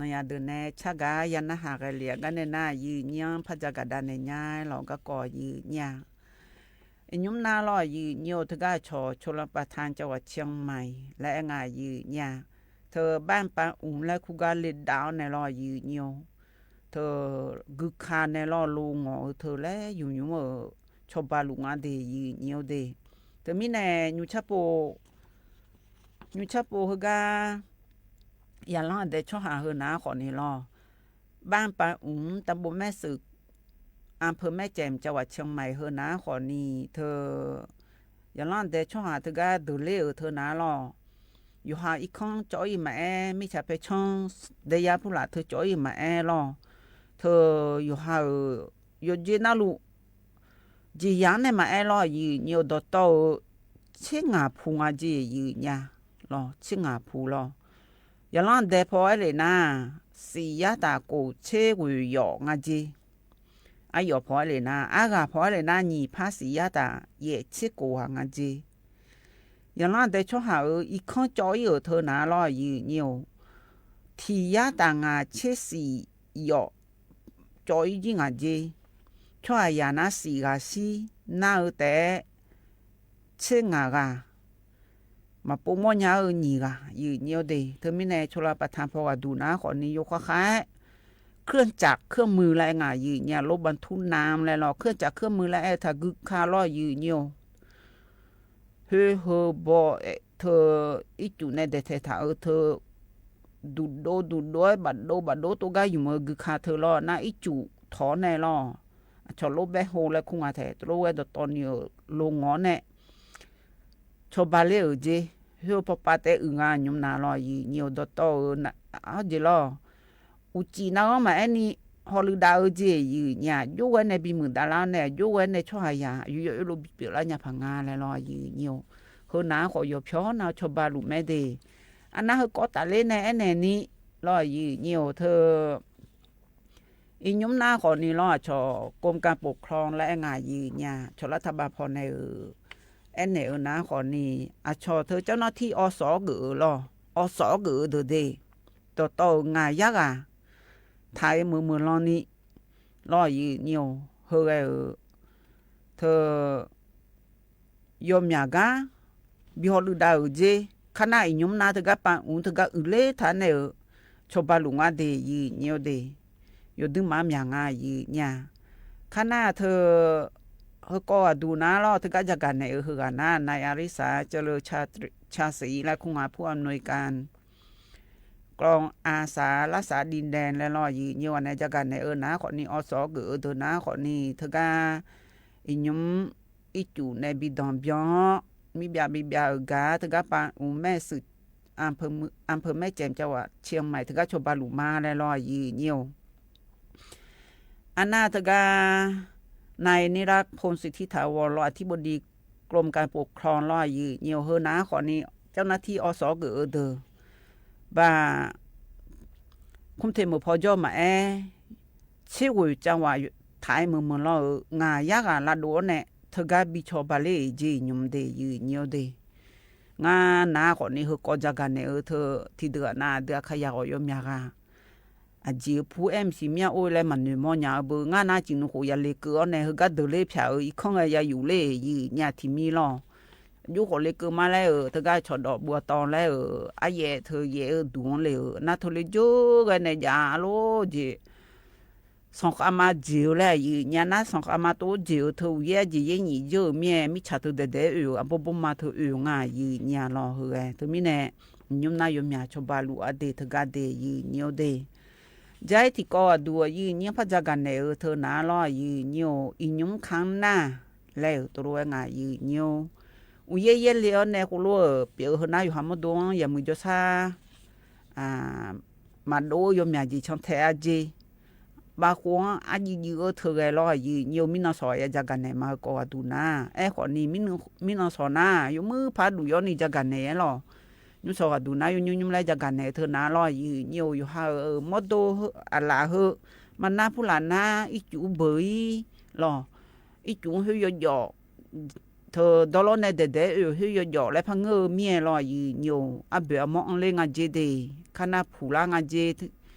နယၤဒုးနဲ ဆၣ်ဂၤ ယၤနၢ်ဟးဂဲၤလံအဂၤန့ၣ်နၤ ယုၢ်ညိဖးယၤကဒါန့ၣ်ညါလီၤ ကကီၢ်ယုၢ်ညိ အညိမနၤလီၤ ယုၢ်ညိတဂၤဆီၣ် ဆိလၢပှၤထါကဝၤဆ့မၤ လၢအဲၣ်ငါယုၢ်ညိ ထၢၣ်ဘၣ်ပၢ်အူလဲၣ်ခူဂၤလ့ၤဒၣ်အီၤန့ၣ်လီၤ ယုၢ်ညိ ထၢၣ် ဂုၢ်ခါန့ၣ်လီၤ လိၤငီၢ်အထၢၣ်လဲၣ် ယုၢ်ညိမ့ၢ် ဆီၣ်ဘၣ်လူၤငါဒ့ၣ် ယုၢ်ညိဒ့ၣ် တမံၤန့ၣ် ညူဆၣ်ပိ ညူဆၣ်ပိဟၢဂၤ ယၤလီၤဒဲးဆီဟးဟၢနၤဃီန့ၣ်လီၤ ဘၣ်ပၢ်အူ တၢ်ဘိးမဲၣ်စူး အၣ်ဖၢးမဲၣ်ကဲး ကဝၤဆ့မၤဟၢနၤဃီန့ၣ် ထၢၣ် ယၤလီၤဒဲးဆီဟးတဂၤဒုးလ့အၢထၢၣ်နၤလီၤ ယိၤဟၣ်အံၤခီကၠီအံၤမၤအဲၣ် မ့ၢ်ဆါဖဲဆီ ဒဲယါဖူလၢ်ထၢၣ်ကၠီအံၤမၤအဲၣ်လီၤ ထၢၣ် ယိၤဟၣ်ဧၢ ယိၤက့နၢ်လူၤ ကယၤန့ၣ်မၤအဲၣ်လီၤ ယုၢ်ညိဒီးတီဧၢ ဆ့ငၢ်ဖူငါက့ ယုၢ်ညိလီၤ ဆ့ငၢ်ဖူလီၤ ယၤလီၤဒဲးဖီအဲၣ်လံနၤ စံးယါတၢ်ကိၢ်ဆ့ဝ့ၢ်ယီၣ်ငါက့ အယီၣ်ဖီအဲၣ်လံနၤ အါဂၤဖီအဲၣ်လံနၤ ညံၣ်ဖးစံးယါတၢ် ယဲၢ်ဆ့ကိၢ်ဝါငါက့ ယၤလီၤဒဲးဆီဟးဧၢ အံၤခီကၠီအံၤအၢထၢၣ်နၤလီၤ ယုၢ်ညိဧိၤ ထံၣ်ယါတၢ်ငါဆ့စံးယီၣ် ကၠီအံၤယံၤငါက့ ဆီဟးယၤနၤစံးဂၤဆံ နၢ်ဧၢတဲ ဆ့ငၢ်ဂၤ မၤပိာ်မီၢ်ညါဧၢ ညံၣ်ဂၤ ယုၢ်ညိဒ့ၣ် ထၢၣ်မံၤန့ၣ် ဆိလၢပှၤထါဖီဂၤဒူၣ်နၤဃီန့ၣ် ယိၤဃါဃါ เครื่องจักรเครื่องมือလၢအဲၣ်ငါ ယုၢ်ညိ รถบรรทุกน้ำလဲၣ်လီၤ เครื่องจักรเครื่องมือလၢအဲၣ်ထၢၣ်ဂုၢ်ခါလီၤ ယုၢ်ညိဧိၤ ဟၢဟၢဘီအဲၣ်ထၢၣ် အံၣ်စူၣ်န့ၣ်ဒဲးထဲးထးအၢထၢၣ် ဒူၣ်ဒိဒူၣ်ဒိဘၣ်ဒိဘၣ်ဒိတိၢ်ဂၤယုၢ်မၢဂုၢ်ခါထၢၣ်လီၤ နအံၣ်စူၣ်ထီန့ၣ်လီၤ အဆီၣ်လိဘဲဟိလၢခူငါထဲး တလိဝဲဒီးတီနံၤဧၢ လိၤငီၢ်န့ၣ် ဆီၣ်ဘၣ်လ့အၢက့ ဟၢဖီပာ်တဲအုၣ်ဂၤညိမနၤလီၤ ယုၢ်ညိဒီးတီဧၢ အီၣ်က့လီၤ အူစံးနၤဂီၢ်မးအဲၣ်နံၤ ဟီၣ်လုၢ်ဒၣ်အၢက့ ယုၢ်ညိ ယိဝဲန့ၣ်ဘံမုာ်ဒါလၢန့ၣ် ယိဝဲန့ၣ်ဆီဟးယၤ ယိယိအ့ၣ်လိာ်ဘံပၢၢ်လၢညါဖးငါလဲၣ်လီၤ ယုၢ်ညိ ဟၢနၤဃီယီၤဖျီနၤဆီၣ်ဘၣ်လူၤမဲဒ့ၣ် အနၢ်ဟၢကီတၢ်လ့န့ၣ် အဲၣ်န့ၣ်နံၤလီၤ ယုၢ်ညိထၢၣ် အံၤညိမနၤဃီန့ၣ်လီၤ အဆီၣ်ကိးမကၤပိာ်ချီလၢအဲၣ်ငါယုၢ်ညိ ဆီၣ်လၢထးဘၣ်ဖီန့ၣ်ဧၢ အဲၣ်န့ၣ်ဧၢနၤဃီန့ၣ် အဆီၣ်ထၢၣ်ကၠီနီၣ်ထံအီစီအကၢၣ်ဧၢလီၤ အီစီအကၢၣ်ဧၢဒၢးဒ့ၣ် တီတီဧၢ ငါယါဂၤ ထါအံၤမုာ်မုာ်လီၤနံၤ လီၤယုၢ်ညိ ဟၢဂၤဧၢ ထၢၣ် ယီၤမၠၣ်ဂၤ ဘံဟီၣ်လုၢ်ဒၣ်အုၣ်က့ ခါနၢ်အံၤညိမနၤတဂၤပၢ်အူတဂၤအုၣ်လ့ထါန့ၣ်ဧၢ ဆီၣ်ဘၣ်လူၤငါဒ့ၣ် ယုၢ်ညိဒ့ၣ် ယီၤဒုးမၤမၠၣ်ငါယုၢ်ညိ ခါနၢ်ထၢၣ် ဟၢကီးဂၤဒူၣ်နၤလီၤ တဂၤယၤဂၤန့ၣ်အၢ ဟၢဂၤနၤ နၤအရံစၢ် ကၢလၢ ဆၣ်စံးလၢခူငါဖူအနွံကၣ် ကီၢ်အါစး လါစးဒံဒဲးလဲၣ်လီၤ ယုၢ်ညိဝဲန့ၣ် ယၤဂၤန့ၣ်အၢ နၤဃီန့ၣ် အီစီအကၢၣ်အၢဒၢး နၤဃီန့ၣ် တဂၤ အံၤညိ အံၣ်စူၣ်န့ၣ် ဘံၣ်ဒီၣ်ဘံၣ် မံဘၣ်ဘံဘၣ်အဂၤ တဂၤပၢ်အူမဲာ်စုး အၣ်ဖၢးမဲာ်ကဲး ကဝၤဆ့မၤ တဂၤဆီၣ်ဘၣ်လူၤမါလဲၣ်လီၤ ယုၢ်ညိဧိၤ အနၢ်တဂၤ นายนิรักษ์ พงษ์สิทธิถาวร လီၤ อธิบดีกรมการปกครอง လီၤ ယုၢ်ညိဧိၤ ဟၢနၤဃီန့ၣ် เจ้าหน้าที่ อส ကၢၢ်အၢဒၢး ဘၣ် คุมเทพ မုၢ်ဖီကၠီမၤအဲၣ် ဆ့ဝ့ၢ်ကၠၣ်ဝါ ထါအံၤမုာ်မုာ်လီၤဧၢ ငါယါဂၤလၢဒိးအီၤန့ၣ် တဂၤဘံဆီၣ်ဘၣ်လ့အံၤက့ ညိမ့ၢ်ဒ့ၣ် ယုၢ်ညိဒ့ၣ် ငါနၤဃီန့ၣ် ဟၢကီးယၤဂၤန့ၣ်အၢ ထၢၣ် ထံဒုးအနၢ်ဒုးအခါယၤဂီၤယီၤမၠၣ်ဂၤ အယံာ်အဖူအဲၣ်မ့ၢ်စံးမ့ၢ်အိၣ်လၢမၤနၢၤမီၢ်ညါအဘၢ ငါနၤစံးနူဃိယၤလ့ၤကၢအီၤန့ၣ် ဟၢဂၤဒၢးလ့ဖၠးဧၢ အံၤခီဂၤယၤယူၤလ့ ယုၢ်ညိထံမံၤလီၤ ယိဃိးလ့ၤကၢမါလဲၣ်ဧၢ တဂၤဆီၣ်ဒီးဘှီတီၤလဲၣ်ဧၢ အယဲၢ်ထၢၣ်ယဲၢ်အၢဒူၣ်အီၤလ့ၣ်ဧၢ နၤထၢၣ်လ့ကၠိဂၤန့ၣ်ယၤအလိက့ၤ စီၤဃါမါကၠ့ဧိၤလဲၣ် ယုၢ်ညိ နၤစီၤဃါမါတအိၣ်ကၠ့ဧိၤ ထၢၣ် အူယဲၢ်ကၠ့ယဲၢ်နံၣ်ယဲၢ်မ့ၢ် မ့ၢ်ဆၣ်ထၢၣ်ဒဲးဒဲးအၢၣ် အဘိဘိမါထၢၣ်အၢၣ်ငါ ယုၢ်ညိလီၤ ဟၢဂၤ တမံၤန့ၣ် ညိမနၤယိၤမၠၣ်ဆီၣ်ဘၣ်လူၤအဒ့ၣ်တဂၤဒ့ၣ် ယုၢ်ညိဒ့ၣ် ယဲထံကီးအဒူၣ် ယုၢ်ညိဖးယၤဂၤနဲၣ်ဧၢ ထၢၣ်နၤလီၤ ယုၢ်ညိဧိၤ အံၤညိခါနၢ် လဲၣ်ဧၢ တရူဝဲငါ ယုၢ်ညိဧိၤ အူယဲၢ်ယဲၢ်လ့အီၤနဲၣ်ဃိလိ ပျဲအၢဟၢနၤယိၤဟးမုၢ်ဒိ ယၤမုၢ်ကၠီဆၣ် မၤဒိယိၤမၠၣ်က့ၤဆီထဲအါက့ၤ ဘၣ်ဃိအါယံာ်ယံာ်အၢထၢၣ်ဂဲၤလီၤ ယုၢ်ညိဧိၤ မံနီၢ်စီၤယၤယၤဂၤနဲၣ် မၤဟၢကီးဂၤဒူၣ်နၤ အဲၣ်ဃီးနံၤ မံနီၢ်စီၤနၤ ယိၤမုၢ်ဖးဒူၣ်ယီနံၤယၤဂၤနဲၣ်ယဲလီၤ ညိၢ်စီၤဂၤဒူၣ်နၤ ယိၤညိၢ်ညိၢ်လၢယၤဂၤနဲၣ်ထၢၣ်နၤလီၤ ယုၢ်ညိဧိၤ ယိၤဟးဧၢ မီၢ်ဒိအလၣ်ဟၢ မၤနၢ်ဖူလၢ်နၤ အံၣ်စူၣ်ဘၢအံၤလီၤ အံၣ်စူၣ်ဟ့ၣ်ယီၤယီၤ ထၢၣ်ဒီလီၤနဲၣ်ဒဲးဒဲးအၢၣ် ဟ့ၣ်ယီၤယီၤလၢဖးငၢၢ်မ့ၢ်လီၤ ယုၢ်ညိဧိၤ အဘၢၣ်အမီၢ်အီၤလ့ငါက့ဒ့ၣ် ခါနၢ်ဖူလၢငါက့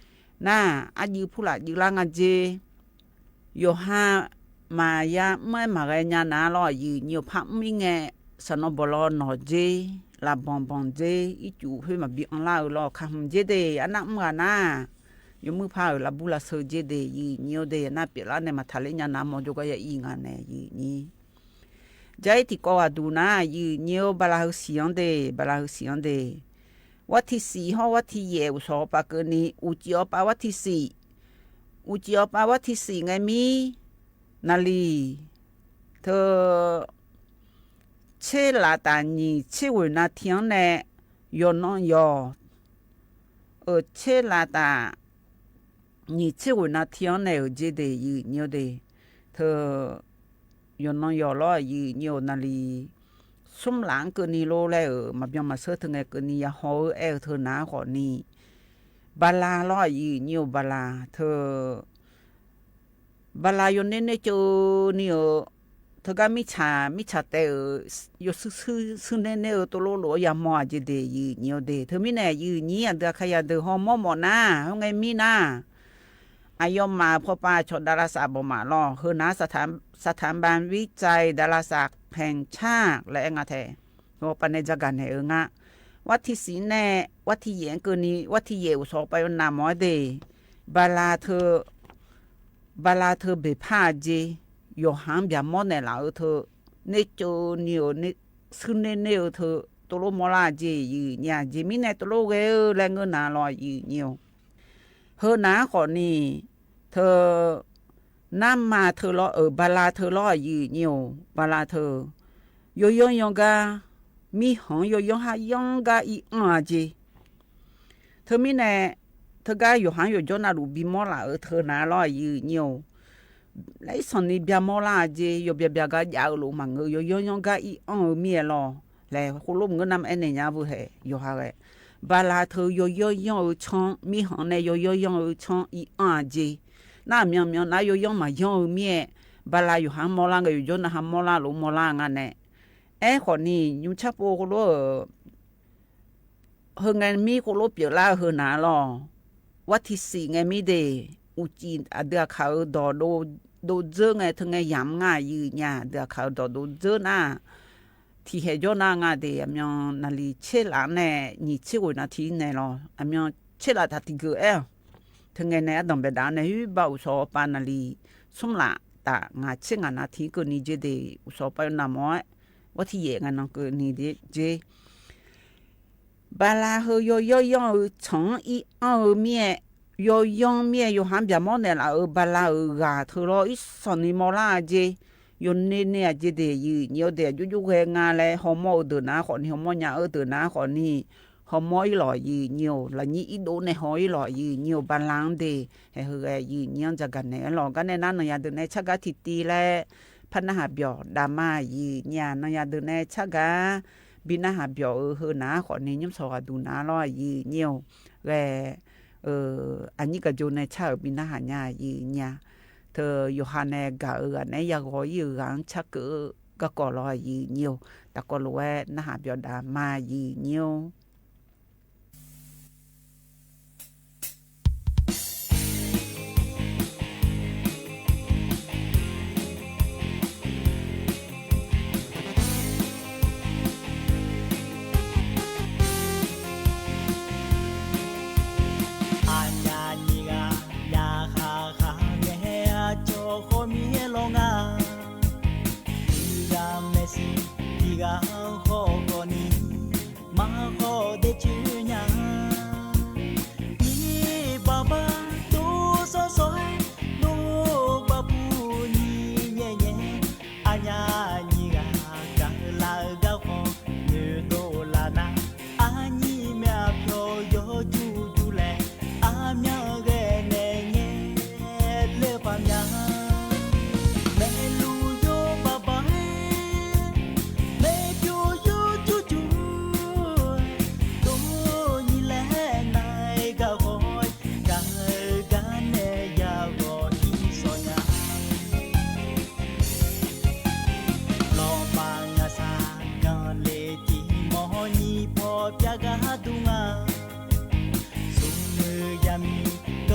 နၤ, အယုၢ်ဖူလၢ်ယုၢ်လါငါက့, ယိၤဟၣ်မၤယါမၢမၤဂဲၤညါနၤလီၤ ယုၢ်ညိၣ်ဖးမံငဲ, စနီဘီလီၤနီၢ်က့, လၢဘီဘီက့, အံၤကူၣ်ဖဲမၤဘံအီၤလၢအၢလီၤ ခးမုၢ်က့ဒ့ၣ် အနၢ်မုၢ်ဂၤနၤ, ယမုၢ်ဖးအၢ လၢဘူလၢ်ဆၢက့ဒ့ၣ် ယုၢ်ညိၣ်ဒ့ၣ် အနၢ်ပၢၢ်လၢန့ၣ် မၤထးလၢညါနၤ မ့ၢ်ကၠိကယအံၤငါန့ၣ် ယုၢ်ညိၣ် ယဲအံၤထံၣ်ကိးဂၤဒူၣ်နၤ ယုၢ်ညိၣ် ဘၣ်လါဟုစံၣ်အီၤဒ့ၣ် ဘၣ်လါဟုစံၣ်အီၤဒ့ၣ်, ဝဲထံၣ်စံၣ်ဟီ ဝဲထံၣ်ယဲၢ် အိၣ်ဆီအီၤပာ်ကၢနံၤ အိၣ်စံၣ်အီၤပာ်ဝဲထံၣ်စံၣ်, အိၣ်စံၣ်အီၤပာ်ဝဲထံၣ်စံၣ် ငဲမံ နၤလံ, ထၢ ဆ့လးတၢ်နံၣ်ဆ့ဝဲၢ်နၤထံအီၤန့ၣ်, ယီၤနီယီၤ အၢ ဆ့လးတၢ် နံၣ်ဆ့ဝဲၢ်နၤထံအီၤန့ၣ် အၢ က့ဒ့ၣ် ယုၢ်ညိၣ်ဒ့ၣ်, ထၢ ယီၤနီယီၤလီၤ ယုၢ်ညိၣ်နၤလံ, ဆူမဲာ်လၢကၢနံၤလိလဲၣ် အၢ မၤဘျီမၤဆၢထၢၣ် ငဲကၢနံၤယဟီဧၢ အဲၣ်ထၢၣ်နၤဃီန့ၣ်, ဘၣ်လါလီၤ ယုၢ်ညိၣ် ဘၣ်လါ ထၢ ဘၣ်လါ ယိၤန့ၢ်န့ၢ်ကၠိနံၤဧၢ, ထၢကါမံဆး မံဆးတဲအၢ, ယိၤဆူ ဆူန့ၢ်န့ၢ်အၢ တလိၣ်လိၣ်ယၤမီၢ် အက့ဒ့ၣ် ယုၢ်ညိၣ်ဒ့ၣ်, ထၢမံန့ၣ် ယုၢ်ညိၣ် အဒုးအခါယၤဒုး ဟီမီၢ်မီၢ်နၤ ဟီငဲမံနၤ, အယီၤမးဖီပာ်ဆီၣ် ဒၤလါစးဘီမးလီၤ ဟၢနၤ สถาบันวิจัยดาราศาสตร์แห่งชาติ လၢအဲၣ်ငါထဲ ဟီပာ်န့ၣ် ကၠီၤကၤနဲၣ်အၢ ငါ, ဝဲထံၣ်စံၣ်န့ၣ် ဝဲထံၣ်ယဲၢ်ကၢနံၤ ဝဲထံၣ်ယဲၢ် အိၣ်ဆီပာ်ယိၤနၢ်မီၢ်ဒ့ၣ်, ဘၣ်လါထၢ ဘၣ်လါထၢဘ့ၣ်ဖးအက့, ယိၤဟၣ်ဘၣ်မီၢ်နဲၣ်လးအၢ ထၢ န့ၢ်ကၠိနံၤဧၢ, ဆူန့ၢ်န့ၢ်အၢ ထၢ တလိၣ်မီၢ်လၢအက့ ယုၢ်ညိၣ် က့မံန့ၣ် တလိၣ်ဂ့ၤဧၢ လဲၤငၢနၤလီၤ ယုၢ်ညိၣ်ဧိၤ, ဟၢနၤဃီန့ၣ်, ထၢ နါမၤထၢလီၤ အၢ ဘၣ်လါထၢလီၤ ယုၢ်ညိၣ်ဧိၤ ဘၣ်လါထၢ, ယိၤယီၤယီၤကါ, မံဟီၣ် ယိၤယီၤဟးယီၤကါ အံၤအီၤအက့ ထၢမံန့ၣ်, ထၢကါ ယိၤဟၣ်ယိၤကၠီနၤဒူၣ် ဘံမီၢ်လၢအၢ ထၢနၤလီၤ ယုၢ်ညိၣ်ဧိၤ, လၢအံၤဆီၣ်န့ၣ် ဘၣ်မီၢ်လၢအက့ ယိၤဘၣ်ဘၣ်ကါ ယအၢလိာ်မၤငၢ ယိၤယီၤယီၤကါ အံၤအီၤအမံၤလီၤ, လဲၤဃိလိၣ်မုၢ်ကနၣ်မ့ၢ်အဲၣ်န့ၣ်ညါ ပဟဲ ယိၤဟၣ်ဝဲ, ဘၣ်လါထၢ ယိၤယီၤယီၤအၢ ဆီ မံဟီၣ်န့ၣ် ယိၤယီၤယီၤအၢ ဆီ အံၤအီၤအက့, နမီၢ်မီၢ်နၤ ယိၤယီၤမၤယီၤအမံၤ, ဘၣ်လါ ယိၤဟၣ်မီၢ်လၢ ယိၤကၠီနၤဟးမီၢ်လၢ လိာ်မီၢ်လၢအငါန့ၣ်, အဲၣ်ဃီန့ၣ် ညူဆၣ်ဖိဃိလိၣ်ဧၢ ဟၢငဲမံဃိလိၣ်ပၠးလၢအဟၢနၤလီၤ, ဝဲထံၣ်စံၣ်ငဲမံဒ့ၣ်, အူကံ အဒုးအခးအၢ ဒီးဒိၣ်စၢၤ ငဲထၢငဲယၤမး ယုၢ်ညိၣ် အဒုးအခးအၢ ဒီးဒိၣ်စၢၤနၤ, ထံၣ်ဟဲကၠီနၤ အငါဒ့ၣ် အမီၢ်နၤလံ ဆ့လးန့ၣ် နံၣ်ဆ့ဝဲၢ်နၤထံန့ၣ်လီၤ, အမီၢ်ဆ့လးတၢ်တံၢ်ကၢၢ်အဲၣ်, ထၢငဲန့ၣ် အဒီၣ်ဘဲဒၣ်န့ၣ် ဟူဘၣ်အိၣ်ဆီပာ်နၤလံ, ဆူမဲာ်လၢတၢ် ငါဆ့ငါနၤထံကၢၢ်နံၤက့ဒ့ၣ် အိၣ်ဆီပာ်ယိၤနၢ်မီၢ်, ဝဲထံၣ်ယဲၢ် ငါနီၢ်ကၢၢ်နံၤက့ ဘၣ်လါဟၢ ယိၤယီၤယီၤအၢ ဆီ အံၤအီၤအမံၤ, ယိၤယီၤမံၤ ယိၤဟၣ်ဘၣ်မီၢ်နဲၣ်လးအၢ ဘၣ်လါအၢ ဂၤထၢလီၤ အံၤဆီၣ်န့ၣ်မီၢ်လၢအက့, ယိၤန့ၢ်န့ၢ်အက့ဒ့ၣ် ယုၢ်ညိၣ်ဒ့ၣ် ယိယိဂဲၤငါလဲၣ် ဟီမီၢ်အၢဒၢးနၤဃီန့ၣ် ဟီမီၢ်ညါအၢဒၢးနၤဃီန့ၣ်, ဟီမီၢ်အံၤလီၤ ယုၢ်ညိၣ်ဧိၤ လၢညံအံၤဒိၣ်န့ၣ် ဟီအံၤလီၤ ယုၢ်ညိၣ်ဧိၤ ဘၣ်လါဒ့ၣ်, ဟဲဟၢဂဲၤ ယုၢ်ညိၣ် ကၠီၤကၤနဲၣ်လီၤ ကန့ၣ်နၤ နယၤဒုးနဲၣ်ဆၢကၤထံၣ်တံၢ်လၢ ဖးနၢ်ဟးဘျီၣ်ဒၣ်မး ယုၢ်ညိၣ် နယၤဒုးနဲၣ်ဆၢကၤ, ဘံနၢ်ဟးဘျီၣ်အၢ ဟၢနၤဃီန့ၣ် ညိၣ်ဆီဂၤဒူၣ်နၤလီၤ ယုၢ်ညိၣ်ဧိၤ, ဂဲၤ အနံၣ်ကယိၤန့ၣ် ဆၣ်ဧၢ ဘံနၢ်ဟးညါ ယုၢ်ညိၣ်, ထၢယိၤဟၣ်န့ၣ် ဂၤဧၢဂၤန့ၣ် ယဂီၤအံၤဂၤ ဆၣ်ကၢကီၢ်လီၤ ယုၢ်ညိၣ်ဧိၤ, တၢ်ကီလိာ်ဝဲ နၢ်ဟးဘျီၣ်ဒၣ်မး ယုၢ်ညိၣ်ဧိၤ.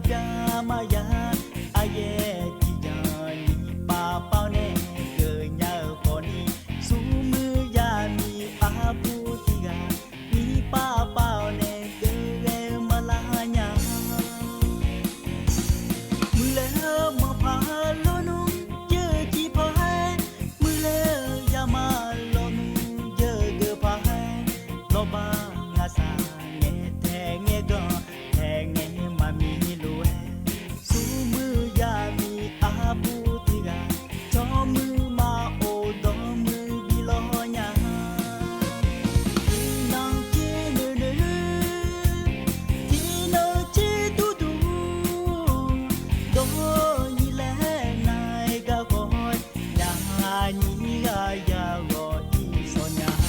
ပျၢ်မၤယၤ, အယဲၢ်တံၢ်ယၤနံၣ်ပၢ်ပၢ်န့ၣ် ကညးဃီနံၣ်, ဆူမုၢ်ယၤမံၤအါဘူးတံၢ်ဂၤ, နံၣ်ပၢ်ပၢ်န့ၣ် ကဂဲၤမၤလၢညါ မုၢ်လၢမၤဖးလီၤနုၢ် ယကံဖးဟဲ, မုၢ်လၢယၤမၤလီၤနုၢ် ယကဖးဟဲ, လီၤဘၣ်ငါစၢ် ငဲၤထဲငဲၤကီၢ် ထဲငဲၤမၤမံၤလိၤဝဲ, ဆူမုၢ်ယၤမံၤအါဘူးတံၢ်ဂၤ, ဆိမုၢ်မၤအိၣ်ဒီးမုၢ်ဘံလီၤညါ ထံနီၤက့နုာ်နုာ်, ထံနီၤက့တူၢ်တူၢ်, ဒီးယံၤလဲၣ်နၤဂၤဃီ, ညါနံၤဂၤယၤဂီၤ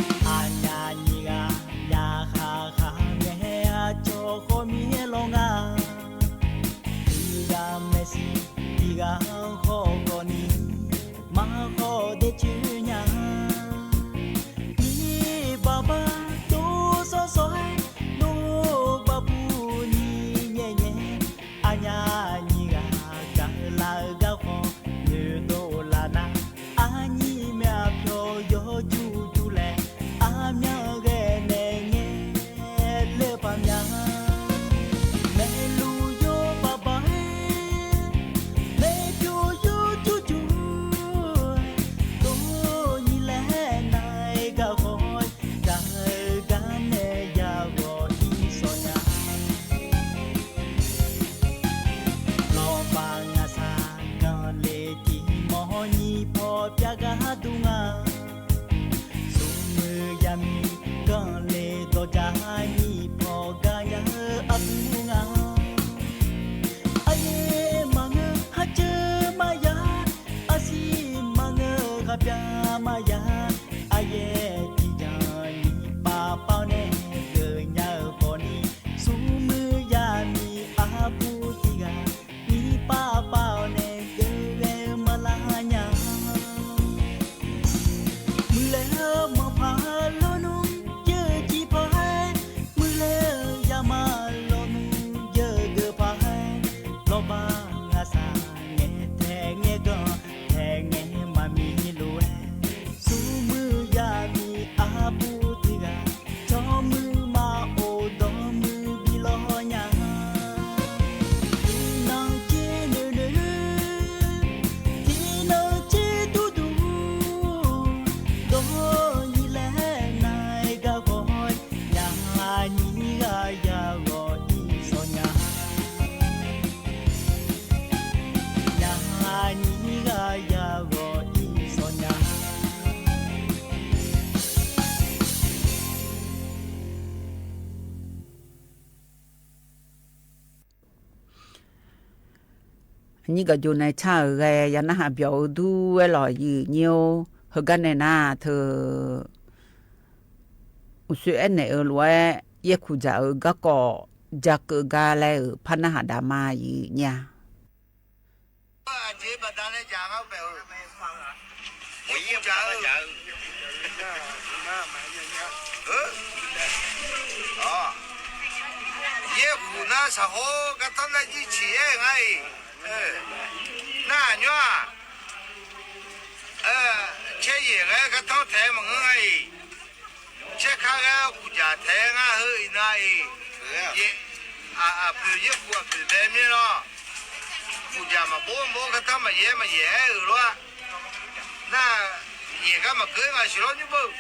အံၤစီၤညါ အညါနံၤဂၤ ယၤဃၣ်ဃၣ်မ့ၢ်ဟဲအကၠီဃီမံၤဟဲလီၤဂၤ, တံၢ်ဂၤမဲာ်ဆံး တံၢ်ဂၤဃီကီၢ်နံၤ, မၤဃီဒဲးဆူညါ မ့ၢ်ဘၣ်ဘၣ်တိၢ်စီစီဟဲ, ဒိၣ်ဘၣ်ပူၤနံၤညဲၣ်ညဲၣ်, အညါနံၤဂၤ ကလၤဂၤဃီ, နုာ်ဒိၣ်လၢနၤ, အညံၤမ့ၢ်အဖျိယိာ်ယူၢ်ယူၢ်လဲၣ်, အမၠၣ်ဂဲၤနဲၣ်ငဲၣ်လၢပှၤမၠၣ် မဲာ်လူၤယိာ်ဘၣ်ဘၣ်ဟဲ, မဲာ်ပျိယိာ်ကၠူကၠူ, တိၢ်နံၤလဲၣ်နၤဂၤဃီ, တၢ်ဂၤနဲၣ်ယၤဂီၤအံၤစီၤညါ လီၤဘၣ်ငါစၢ် ကလဲၤတံၢ်မီၢ်နံၣ်ဖီပၠးဂၤဒူငါ ဆူမုၢ်ယၤမံၤ ကလဲၤဒီးယၤနံၣ်ဖီကညးအပူၤငါ အယဲၢ်မၤငၢၢ် ဟးစၢၤမၤယၤ, အဆံးမၤငၢၢ် ဃါပျၢ်မၤယၤ, အယဲၢ်တံၢ်ယၤနံၣ်ပၢ်ပၢ်န့ၣ် ကညးဃီနံၣ်, ဆူမုၢ်ယၤမံၤအါဘူးတံၢ်ဂၤ, နံၣ်ပၢ်ပၢ်န့ၣ် ကဂဲၤမၤလၢညါ မုၢ်လၢမၤဖးလီၤနုၢ် ယကံဖးဟဲ, မုၢ်လၢယၤမၤလီၤနုၢ် ယကဖးဟဲ, လီၤဘၣ်ငါစၢ် ငဲၤထဲငဲၤကီၢ် ထဲငဲၤမၤမံၤလိၤဝဲ, ဆူမုၢ်ယၤမံၤအါဘူးတံၢ်ဂၤ, ဆိမုၢ်မၤအိၣ်ဒီးမုၢ်ဘံလီၤညါ ထံနီၤက့နုာ်နုာ်, ထံနီၤက့တူၢ်တူၢ်, ဒီးယံၤလဲၣ်နၤဂၤဃီ, ညါနံၤဂၤယၤဂီၤအံၤစီၤညါ, ညါနံၤဂၤယၤဂီၤအံၤစီၤညါ အနံၣ်ကယိၤန့ၣ် ဆၣ်ဧၢဂဲ ယနၢ်ဟးပျီၤအူဒူဝဲလီၤ ယုၢ်ညိ ဟၢဂၤနဲၣ်နၤ ထၢၣ်အိၣ်ဆူၣ်အဲၣ်နဲၣ်အၢ လီၤဝဲ ယဲၢ်ခူၣ်စၢ်ဧၢ ဂၤကီၢ် ယၤကၢးဂၤလဲၣ်ဧၢ ဖးနၢ်ဟးဒၣ်မါ ယုၢ်ညါ ယဲၢ်ခူၣ်နၢ်စးဟီ ကထီၣ်နၢ်ယံၢ်ဆံးအဲၣ်ငါအံၤ, နၢ်ညါ, ဆဲးယဲၢ်ဂၤကထီၣ်ထဲမုၢ်ဂၤအံၤ, ဆဲးခါဂၤခူၣ်စၢ်ထဲငါဟၢအံၤနၤအံၤ, အဖုၣ်ယဲၢ်ခူၣ်အဖုၣ်ဘဲမ့ၢ်လီၤ, ခူၣ်စၢ်မၤဘိမဘိ ကထီၣ်မၤယဲမၤယဲအဲၣ်အၢလီၤ, နၢ်ယဲၢ်ဂၤမၤကၢဂၤဆံးလီၤ နဘၣ်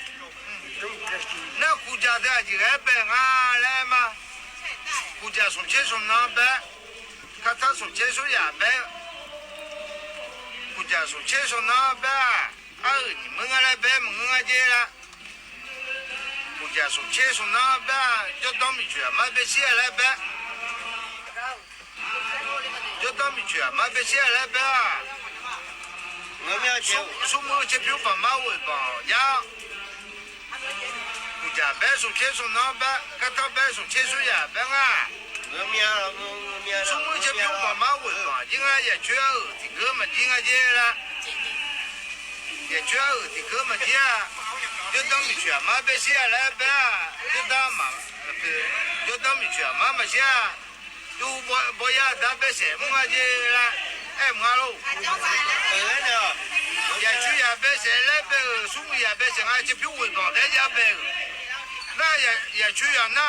နၢ်ခူၣ်စၢ်သ့ၣ်အယံၤဂၤဘဲငါလဲၣ်မး, ခူၣ်စၢ်ဆိၣ်ဆ့ဆိၣ်နီဘဲ, ခါထီၣ်ဆိၣ်ဆ့ဆိၣ်ယၤဘဲ, ခူၣ်စၢ်ဆိၣ်ဆ့ဆိၣ်နီဘဲ, အၢ နမုၢ်ဂၤလဲၣ်ဘဲ မုၢ်ဂၤက့လၢ, ခူၣ်စၢ်ဆိၣ်ဆ့ဆိၣ်နီဘဲ, ကၠီဒီမုၢ်ဆူၣ်အမါဘဲစံးအလဲၣ်ဘဲ ကၠီဒီမုၢ်ဆူၣ်အမါဘဲစံးအလဲၣ်ဘဲ, ဆိကမိၣ်ဆ့ဖၠူပှၤမါဝဲပှၤယါ, ခူၣ်စၢ်ဘဲဆိၣ်ဆ့ဆိၣ်နီဘဲ ကထီၣ်ဘဲဆိၣ်ဆ့ဆိၣ်ယၤဘဲငါ, မ့ၢ် ဆိကမိၣ်ဆၢဖၠူပှၤမါဝဲၢ်ပှၤက့ၤဂၤ ယဆၢအအၢၣ်သံးကၢမၤက့ၤဂၤက့ၤလၢ ယဆၢအအၢၣ်သံးကၢမၤက့ၤဧါ, ယတၢ်မုၢ်ဆ့ၣ်အမါဘဲဆ့ဧါလၢဘဲဧါ, ယတၢ်မၤ, ယတၢ်မုၢ်ဆ့ၣ်အမါမၤဆ့ဧါ, ယဘီယၤတၢ်ဘဲစဲးမုၢ်ဂၤက့ၤလၢ အဲၣ်မုၢ်ဂၤလီၤ, ယဆၢယၤဘဲစဲးလၢဘဲဧၢ, ဆိကမိၣ်ယၤဘဲစဲးဂၤ ဆၢဖၠူဝဲၢ်ပှၤတဲယၤဘဲဧၢ, နယဆၢယၤနၤ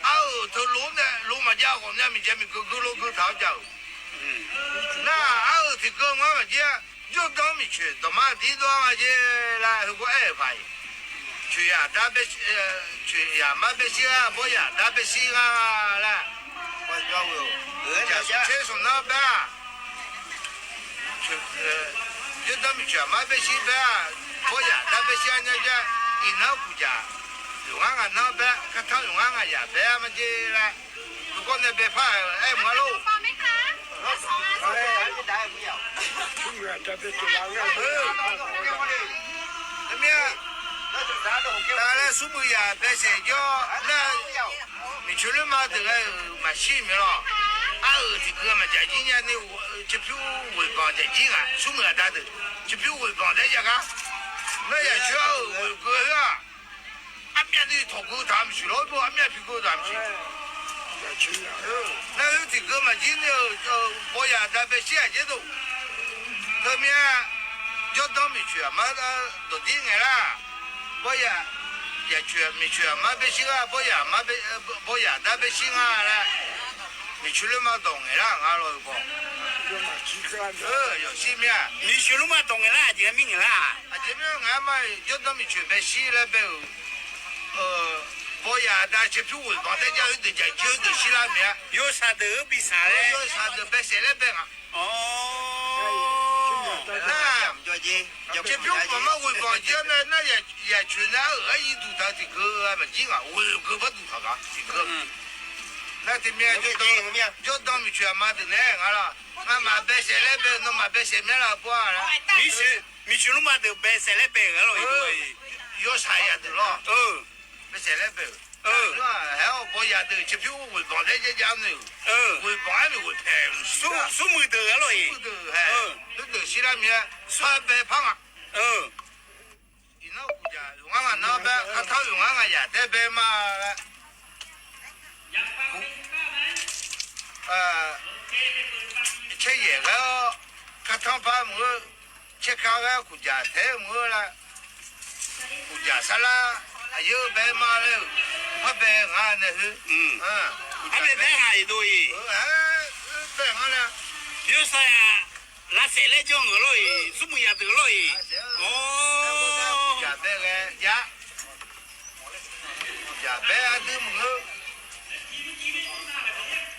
အအၢၣ်ထၢလိန့ၣ် လိမၤက့ၤအဂီၢ်မ့ၢ်မ့ၢ်ကဲမ့ၢ်ကဂုာ်လိာ်ကဂုာ်ထးအီၤကၢ်ဧၢ, နအအၢၣ်သံးကၢမၤမၤက့ၤ, ယတၢ်မုၢ်ဆ့ၣ်တမါဒ်သိးဂၤက့ၤလၢ ဟၢဖှိၣ်အဲၣ်ဖးအံၤ, ဆၢယၤတၢ်ဘဲ, ဆၢယၤမါဘဲဆ့ဂၤ ဘီယၤတၢ်ဘဲဆ့ဂၤလၢ ဆၢဆိၣ်နီၤဘဲ ယတၢ်မုၢ်ဆ့ၣ်အမါဘဲဆ့ဘဲ, ဘီယၤတၢ်ဘဲဆ့အညါယဲ, အံၤနၢ်ကူၣ်ယၤ, ယိၤငါငါနၢ်ဘဲ, ကထီၣ်ယိၤငါငါယၤဘဲမၤက့ၤလၢ, ယကီၢ်န့ၣ်ဘဲဖးအဲၣ်မုၢ်ဂၤလီၤ, တမ့ၢ်, တၢ်လၢဆူမုၢ်ယၤဘဲစဲးကၠီ, လၢ မုၢ်ဆ့ၣ်လၢမါတဂၤဧၢ မၤဆံမ့ၢ်လီၤ, အအၢၣ်သံးကၢမၤကကံညါန့ၣ်, ဆၢဖၠူဝဲၢ်ပှၤကကံဂၤ ဆူမုၢ်အတၢ်တၢ်, ဆၢဖၠူဝဲၢ်ပှၤတဲယၤဂၤ, နယဆၢအအၢၣ်ဝဲၢ်ကၢဧါ, အမ့ၢ်န့ၣ်ထီၣ်ကၢတၢ်မုၢ်ဆ့ၣ်လီၤ, အမ့ၢ်ဖံးကၢတၢ်မုၢ်ဆ့ၣ် နဟၢသံးကၢမၤကံန့ၣ်, ဘီယၤတၢ်ဘဲဆ့အကဲသိး, တမ့ၢ်, ယတၢ်မုၢ်ဆ့ၣ်အမါ, ဒီးဒ်န့ၣ်လၢ, ဘီယၤ, ယဆၢမုၢ်ဆ့ၣ်အမါဘဲဆ့ဂၤ, ဘီယၤတၢ်ဘဲဆ့ဂၤလၢ, မုၢ်ဆ့ၣ်လၢမါဒီးန့ၣ်လၢ ငါလီၤဘီ, ယစံးမ့ၢ်, မုၢ်ဆ့ၣ်လၢမါဒီးန့ၣ်လၢ အကဲမ့ၢ်န့ၣ်လၢ, အကဲမ့ၢ်ငါမး, ယတၢ်မုၢ်ဆ့ၣ်ဘဲဆ့လၢဘဲဧၢ ဘီယၤတၢ်ဆၢဖၠူဝဲၢ်ပှၤတဲယၤ ဟၢတၢ်ယၤကၢဟၢတၢ်ဆံလၢမ့ၢ်, ယိၤစၢ်ဒၢးဘံၣ်စၢ်လဲၣ်, ယိၤစၢ်ဒၢးဘဲစဲးလၢဘဲဧါ, ဆၢဖၠူပှၤမါဝဲၢ်ပှၤက့ၤန့ၣ်, ယဆၢနၤအၢၣ်အယံၤဒူၣ်တၢ်သံးကၢမၤကံဂၤ ဝဲၢ်ကၢဘၣ်ဒူၣ်ထီၣ်ဂၤသံးကၢ, နတမ့ၢ်, ယတၢ်မုၢ်ဆ့ၣ်အမါတန့ၣ် ငါလီၤ, နမၤဘဲစဲးလၢဘဲ နမၤဘဲစဲးမ့ၢ်လၢပှၤ, မုၢ်ဆ့ၣ်လၢမါဒီးဘဲစဲးလၢဘဲဧၢလီၤ, ယိၤစၢ်ယၤဒၢးလီၤ, ဘဲစဲးလၢဘဲဧၢ, ဟဲအီၤဘီယၤဒၢး ဆၢဖၠူဝဲၢ်ပှၤတဲယၤန့ၣ်, ဝဲၢ်ပှၤမ့ၢ်ဝဲၢ်ဖဲ, ဆူမုၢ်ဒၢးလီၤအံၤ, ဟဲ, ဒၢးဆံလၢမ့ၢ်, ဆၢဘဲဖးမး, အံၤနၢ်ကူၣ်ယၤ, ယိၤငါငါနၢ်ဘဲ ကထီၣ်ယိၤငါငါယၤတဲဘဲမး, ဆဲးယဲၢ်ဂၤ, ကထီၣ်ဖးမုၢ်, ဆဲးခါဂၤကူၣ်ယၤထဲမုၢ်လၢ, ကူၣ်ယၤစါလါ, အယၢဘဲမးလၢ, ဖးဘဲငါန့ၣ်ဟၢ, ဖးဘဲဘဲဟးအံၤဒိၣ်အံၤ, ဘဲငါလၢ, ယိၤစၢ်ယၤ, လါစဲးလၢကၠီမုၢ်လီၤအံၤ ဆူမုၢ်ယၤဒၢးလီၤအံၤ, ယၤဘဲဂၤ, ယၤ ကူၣ်ယၤဘဲအဒုမုၢ်ဧၢ,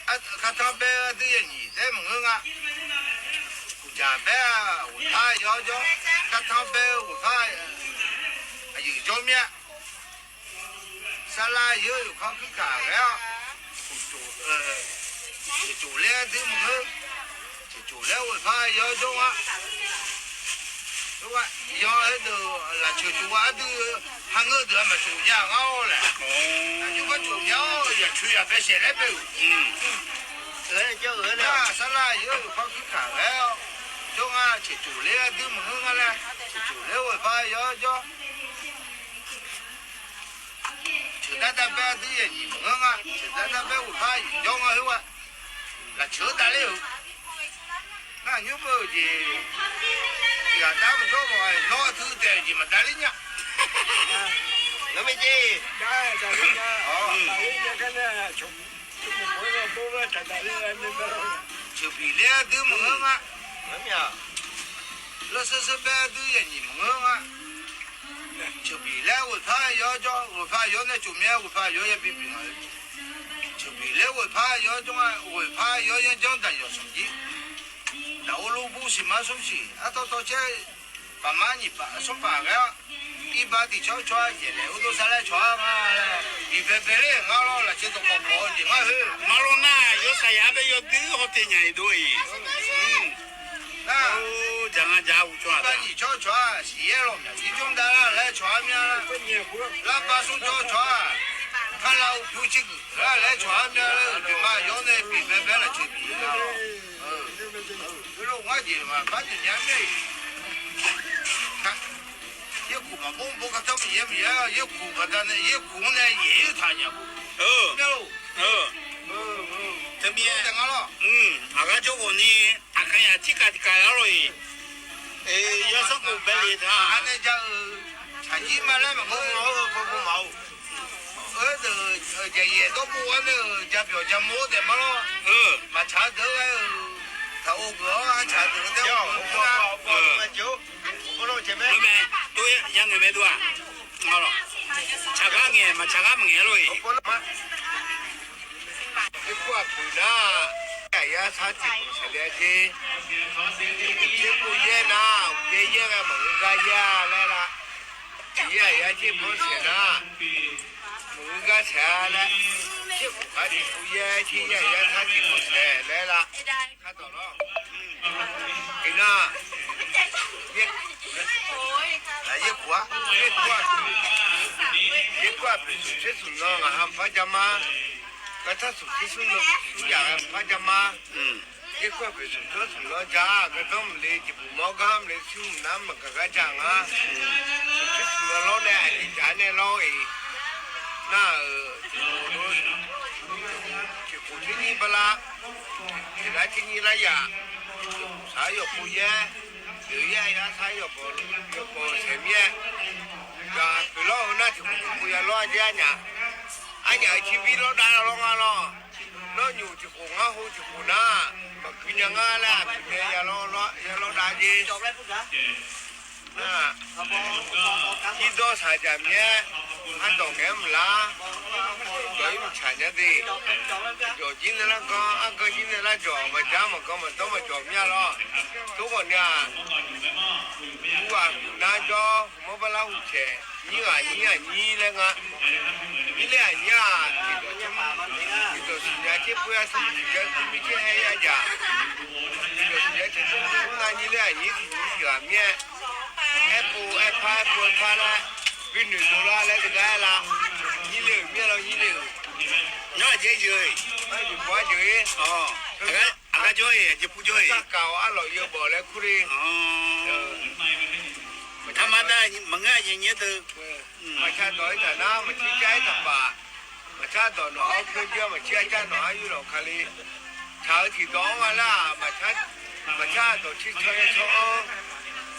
ကထီၣ်ဘဲအဒုယဲၢ်နံၣ်တဲမုၢ်ဧၢငါ, ကူၣ်ယၤဘဲ, ဝဲၢ်ဖးယီၤကၠီ, ကထီၣ်ဘဲဝဲၢ်ဖး, အယုၢ်ကၠီမ့ၢ်, စါလါယၢယိၤခီခုခးဂဲၤ, ဆဲးကၠိၣ်လၢအဒုမုၢ်ဧၢ, ဆဲးကၠိၣ်လၢဝဲၢ်ဖးယီၤကၠီဝဲ ယီၤဒီး, လၢဆဲးကၠိၣ်ဝဲအဒု, ဟးငၢၢ်ဒုးအမၤကၠိၣ်ညါဂၤအီၤလဲၣ်, ယကၠိၣ်ညါအီၤ ယဆၢယၤဘဲစဲးလၢဘဲဧၢ, စါလါယၢယိၤခီခုခးဂဲၤ, ကၠီငါဆဲးကၠိၣ်လၢအဒုမုၢ်ဧၢငါလဲၣ်, ဆဲးကၠိၣ်လၢဝဲၢ်ဖးယီၤကၠီ ဆဲးတၢ်တၢ်ဘဲအဒုယဲၢ်နံၣ်မုၢ်ဧၢငါ, ဆဲးတၢ်တၢ်ဘဲဝဲၢ်ဖးယီၤကၠီဝဲ, လၢဆၢတၢ်လၢဧၢ, နညိပၢၢ်က့ၤ, ယၤတၢ်မၤကၠီဘၣ်, နီၢ်အသုတဲက့ၤမတၤလၢညါ, မ့ၢ်က့ၤ, ဆဲးဖံးလၢအဒုမုၢ်ဧၢငါ, လၢဆၢဆၢဘဲအဒုယဲၢ်နံၣ်မုၢ်ဧၢငါ ဆဲးဖံးလၢဝဲၢ်ဖးယီၤကၠီ, ဝဲၢ်ဖးယီၤန့ၣ်ကၠိၣ်မ့ၢ်ဝဲၢ်ဖးယီၤယဲၢ်ဘံၣ်ဘံၣ်လီၤ, ဆဲးဖံးလၢဝဲၢ်ဖးယီၤကၠီ, ဝဲၢ်ဖးယီၤယဲၢ်ကၠီတၢ်ယီၤဆိက့, တၢ်အိၣ်လၢဘူၣ်ဆံးမၤဆိက့, အတီတီဆဲး, ပမၤနံၣ်ပာ်အစီၤပၤဂဲၤ, အံၤဘၣ်တံၢ်ဆီဆီ ယဲၢ်လဲၣ်အိၣ်ဒိၣ်စါလၢဆီဧါ, အံၤဖဲဖဲလၢငါလီၤ လၢဆၢတကီၢ်ဖီအီၤက့ၤမးဧၢ, မၤလီၤနၤ ယိၤစၢ်ယၤဘဲယီၤဒုးဟီၣ်တ့ၢ်ညါအံၤဒိၣ်အံၤ တၢ်နံၣ်ဆီဆီ စံးယဲၢ်လီၤမ့ၢ် ယံကၠိမတၤလၢလဲၤဆီမ့ၢ်, လၢပာ်ဆူၣ်ကၠီဆီ, ဖးလၢအိၣ်ဖျိဆံးကုၢ်လၢလဲၤဆီမ့ၢ်လၢ ပမၤယီၤ ယဲၢ်ခူၣ်မး ဘိဘိကတၢၢ်မယဲၢ်မယဲၢ် ယဲၢ်ခူၣ်မးတၢ်န့ၣ် ယဲၢ်ခူၣ်န့ၣ် ယဲၢ်ထးညါပူၤ, တမ့ၢ်, အဂၤကၠိကိးန့ၣ် အကယၤထံၣ်ကးတကးလီၤအံၤ, ယဲၢ်ဆၢကိးဘဲလံတၢ်, အန့ၣ်က, ဆးကံမးလၢမ့ၢ်ဖိမး, ဖိမး, အၢ ယဲၢ်ဒီဘိဝဲန့ၣ် ကပျီၤကမိၢ်ဒဲးမးလီၤ, မၤဆါဒၢးဝဲ, တၢ်အိၣ်ကီးဆါဒၢးတဲ, မ့ၢ်, ယၤငဲၤမ့ၢ်ဒိၣ်ဧါ, ဆါဂၤငဲၤ မၤဆါဂၤမငဲၤလီၤအံၤ ယကွၢ်ဖုးနၤ, ယၤယါဆါတံၢ်ဖိဆဲးလဲၣ်က့, ယဖိယဲၢ်နၤ, ယဲၢ်ယဲၢ်ဂၤမၤဂုၤဂၤယဲၢ်လဲၣ်လၢ, ယၤယါဆံဖိဆဲးနၤ, မၤဂုၤဂၤဆဲးလဲၣ်, ယဖိဂၤတံၢ်ဖိယဲၢ်ဆံ ယၤယါဆါတံၢ်ဖိဆဲးလဲၣ်လၢ, ခါတီၤလီၤ, အံၤနၤ, ယဲၢ်ကွၢ်, ယဲၢ်ကွၢ်, ယဲၢ်ကွၢ်ပ့ၤသူၣ်ဆ့သူၣ်နီၤ ငါဟးဖးကမါ, ကထါသူၣ်ဆ့သူၣ်နီၤ ဆူယၤဖးကမါ, ယဲၢ်ကွၢ်ပ့ၤသူၣ်ဆ့သူၣ်နီၤကါ, ကသီမလ့ၤ ယပူၤမီကါမလ့ၤ ဆူမနါမကကါကါနၤ, သူၣ်ဆ့သူၣ်နီၤလီၤန့ၣ် အန့ၣ်ကါန့ၣ်လီၤအံၤ, နၤ, ယခိၣ်ထံနံၤဘလါ, ယလါထံနံၤလါယၤ, ယပူၤဆါယီၤဖိယဲၢ်, ယယဲၢ်ယါဆါယီၤဖိ, ယဖိဆဲးမ့ၢ်, ယၤပှၤလီၤနၤထံခိၣ်ယၤလီၤအကဲအညၣ်, အညၣ်အထံဘံလီၤဒါလီၤငါလီၤ, နီၢ်ညိၣ်ထံခိၣ်ငါဟိထံခိၣ်နၤ, ပှၤကုညါငါလၢအဖံးမဲယၤလီၤ, ယၤလီၤဒါက့ၤ ခံဒီစၢ်ယၤမ့ၢ်, ဟးဒီးငဲမုၢ်လါ, ဒီးအံၤမုၢ်ဆါညါသ့ၣ်, ဒီးကံန့ၣ်လၢကီ, အကီကံန့ၣ်လၢကီ, မၤကါမၤကီမၤတီမၤကီမ့ၢ်လီၤ, သိကီၢ်န့ၣ်, ဟူအကုၢ်နါကီ, မီၢ်ပလါဟူဆဲး, နံၣ်ဂၤနံၣ်ဂၤနံၣ်လၢငါ, နံၣ်လၢအနံၣ်ဧါ, ဒ်သိးစံးညါက့ၤပှၤဆူၣ်ကဲၤ သုမ့ၢ်က့ၤဟဲယၤယၤ, ဒ်သိးစံးညါက့ၤပှၤဆူၣ်ကဲၤ နံၣ်လၢအနံၣ်ထံၣ်နံၣ်ထံၣ်ဂၤမ့ၢ်, အဲၣ်ပိအဲၣ်ဖါအဲၣ်ပိအဲၣ်ဖါလၢ, ပနုာ်ဒိလၢလဲၤတဂၤလၢ, နံၣ်လၢမ့ၢ်လီၤနံၣ်လၢ, ညီက့ၤယဲၢ်, ယပှၤက့ၤ, အဂၤကၠိအံၤ ယပူကၠိအံၤ, တၢ်ကးအီၤအါလီၤယဘီၣ်လၢခူရ့ၣ်, ထါမၤတၢ်မၤငါယညါသု, မၤဆါဒီးတၢ်နါ မၤဆံကၢတၢ်ပာ်, မၤဆါဒီးနီၢ်အီၣ်ဖျိကၢ မၤဆံအကၢနီၢ်အါယူၢ်လီၤခါလံ, ဆါအၢထံၣ်ဒီးအီၣ်ဂၤလၢ, မၤဆါဒီးဆံဆီယဲဆီအၢ,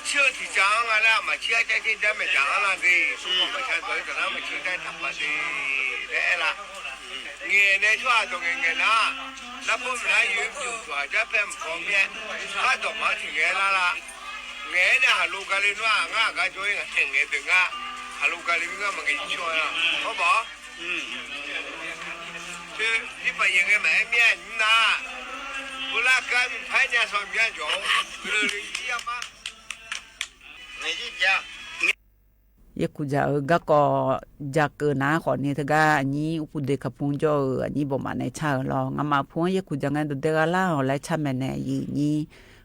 ဆံအၢထံၣ်ကၢအီၣ်ဂၤလၢ မၤဆံအကၢက့ၤဒၣ်မဲာ်တၢ်အါလီၤသ့ၣ်, မၤဆါဒီးတၢ်နါ မၤဆံကၢတၢ်ပာ်သ့ၣ်, လၢအဲၣ်လၢ, ငဲၤန့ၣ်ထီၣ်အသိးငဲၤငဲၤနၤ, လၢဖိမုၣ်နၤယုၢ်ပျုၢ်ကွၢ်ဒၣ်ဖဲမုၣ်ကီၢ်မ့ၢ်, ဖးဒီးမၤထံၣ်ငဲၤလၢလၢ, ငဲၤန့ၣ်ဟးလိကၤလံနွါ အငါအဂၤကၠိအံၤ ငဲၤဒုးငါ, ဟးလိကၤလံမ့ၢ်ငါမၤက့ၤယဆိၣ်လီၤ, ဘီဘီ, ဒ်ပယဲၢ်ဂ့ၤမးအဲၣ်မ့ၢ်နၤ, ဖိလၢကါမုၢ်ဖးညါစီၤမၠါကၠီ, ကလုာ်လၢယံၤယမါ, ယဲၢ်ခူၣ်ယၤဧၢ ဂၤကီး, ယၤကၢၢ်နၤဃီန့ၣ် တဂၤအညံ အိၣ်ပူၤဒ့ၣ်ခးဖူကၠီဧၢ အညံဘီၣ်မးန့ၣ်ဆါဧၢလီၤ ငါမၤဖူ ယဲၢ်ခူၣ်ယၤ ငါဒိးဒဲဂၤလၢ်အီၤလၢဆါမဲာ်န့ၣ် ယံာ်ညံ,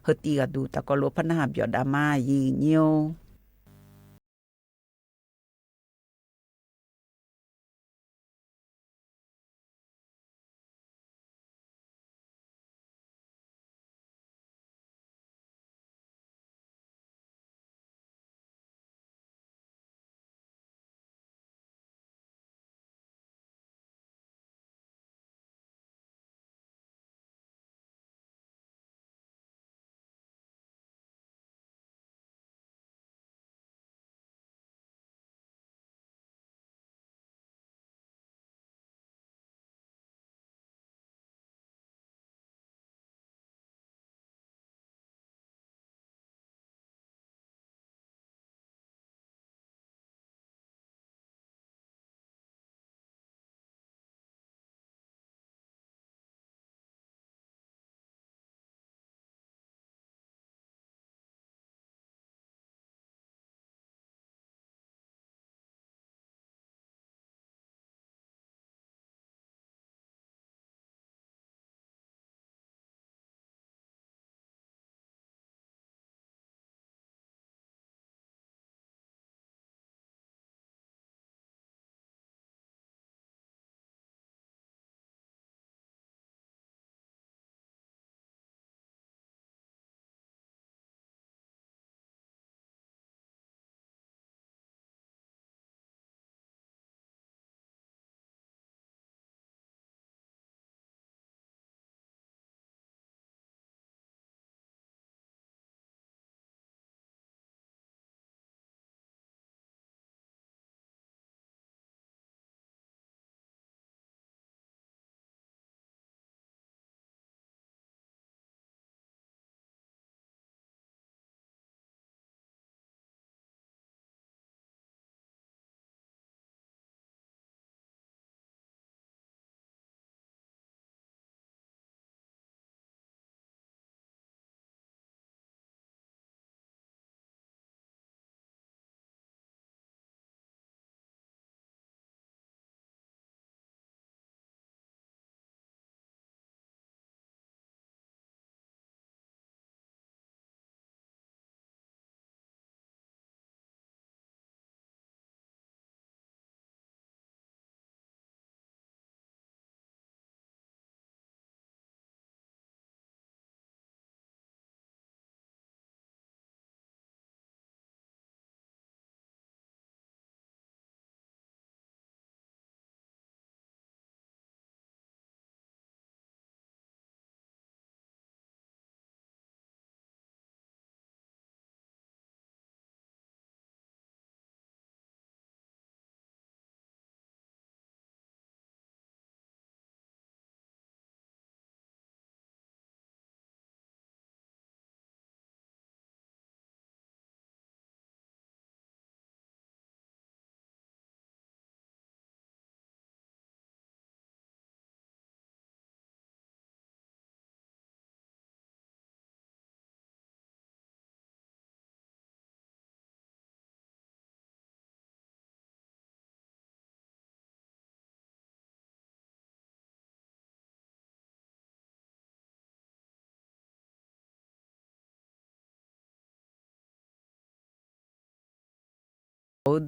ဟၢတံၢ်ဂၤဒူၣ် တၢ်ကီလိာ်ဖးနၢ်ဟးပယီၤဒၣ်မး ယံာ်ညံဧိၤ.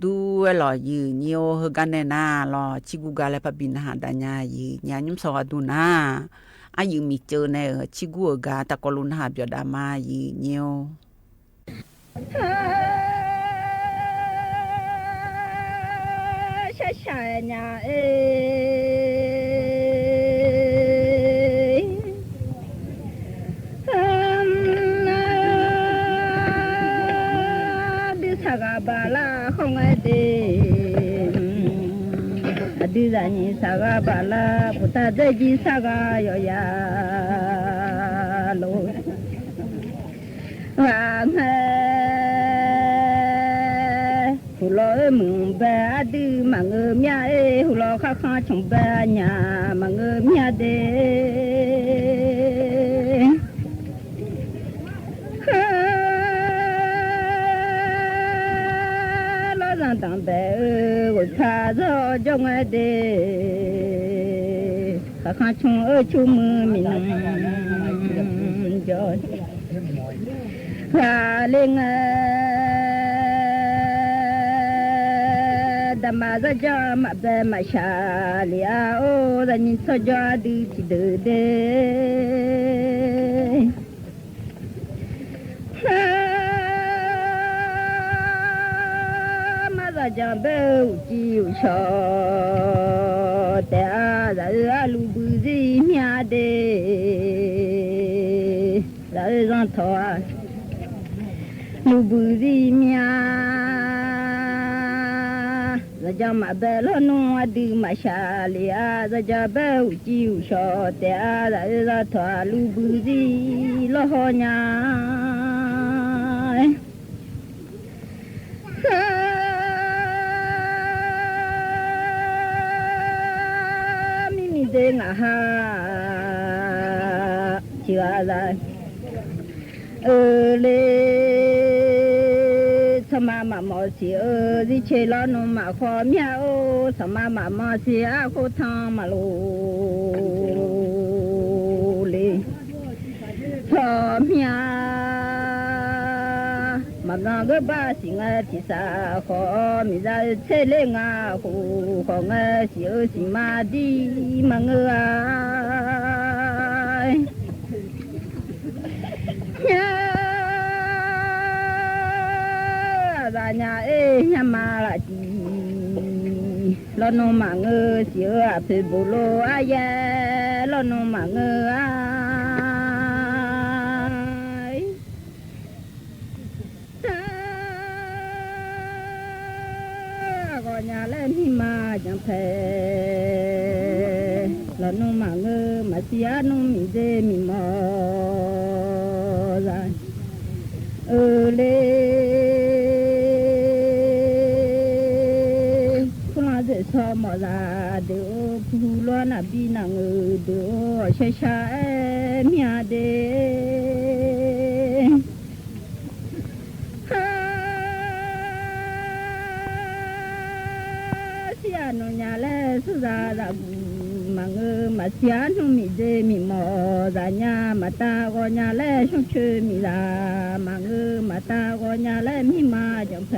ဒူဝဲလီၤ ယုၢ်ညိ ဟၢဂၤနဲၣ်နၤလီၤ ဆံကူဂၤလၢပဘံၣ်နဟးဒၣ်ညါ ယုၢ်ညိ ညၣ်မုၣ်စီၤဂၤဒူနၤ, အါယုၢ်မံၤစၢၤနဲၣ်ဧၢ ဆံကူအဂၤ တၢ်ကိးလိာ်နဟးဘျီးဒၣ်မး ယုၢ်ညိ ဆၣ်ဆၣ်ညါအ့ၣ် ဒုးဆၣ်ဂၤဘၣ်လၢဃီငဲဒ့, အဒုးသးနံၣ်ဆၣ်ဂၤဘၣ်လၢ ပူၤတၢ်ဒဲကံဆၣ်ဂၤယီၤယၤလီၤ, ဂၤငဲ ဟူးလီၤအၢမုၢ်ဘဲအဒုး မၤငၢမၠၣ်အ့ၣ် ဟူးလီၤဃၣ်ဃၣ်ဆိဘဲအညၣ် မၤငၢမၠၣ်ဒ့ လီၤသးတၢ်ဘဲအၢ ဂိၣ်ဖးသီကၠီငဲဒ့, ဃၣ်ဃၣ်ဆိအၢဆိမုၢ်မံၤနုၤ ကၠီ ဃၣ်လ့ငဲ ဒၣ်မၤသးကၠီမၤဘဲမၤဆှးလံအအိၣ် သးနံၣ်ထီၣ်ကၠီအဒုးထံၣ်ဒုးဒ့ မၤသးကၠီဘဲအူကံအူဆီ တဲအါ သးအၢအလူၤဘုးသံမၠၣ်ဒ့ သးအၢသီထီၣ် လူၤဘုးသံမၠၣ် သးကၠီမၤဘဲလီၤနူအဒုးမၤဆှးလံအါ သးကၠီဘဲအူကံအူဆီ တဲအါ သးအၢသီထီၣ်လူၤဘုးသံလီၤဟီညါ မံမံၤဒ့ငါဟါ စံးအါသး အၢလ့ ဆီမးမးမီၢ်ဆံးအၢ သံဆ့လီၤနူမးဃီမၠၣ်အိၣ် ဆီမးမးမီၢ်ဆံးအဃိထီမးလိၤ လ့ ထီမၠၣ် မၤဘျီကဘၣ်စံးငါထံၣ်စးဃီ မ့ၢ်သးအၢဆ့လ့ငါဃိ ဃီငါစံးအၢစံးမးဒ်မၤငၢဧါ ညါ သးညါအ့ၣ်ညါမၤလၢတံၢ် လီၤနူမးငၢစံးအၢ အဖုဘိးလိအါယဲ လီၤနူမးငၢဧါ တၢ် အဂီၢ်ညါလၢမံမၤကၠီဖဲ လီၤနူမးငၢ မၤစံးအါနူမံၤဒ့မံၤမီၢ် သး အၢလ့ ဖူလီၤဒ့ၣ်ဆီမီၢ်သး ဒ့ၣ်အိၣ်ဖူလီၤ နၢ်ဘံနၢ်ငုၢ် ဒ့ၣ်အိၣ်အီၣ်ဆဲးဆါအဲၣ်မၠၣ်ဒ့ ဟါ စံးအါနူညါလၢဆူသးသးပူၤ မၤငၢ မၤစံးအါနူမံၤဒ့မံၤမီၢ် သးညါ မၤတၢ်ဂီၤညါလၢဆူၣ်ဆၢမံၤသး မၤငၢ မၤတၢ်ဂီၤညါလၢမံမၤကၠီဖဲ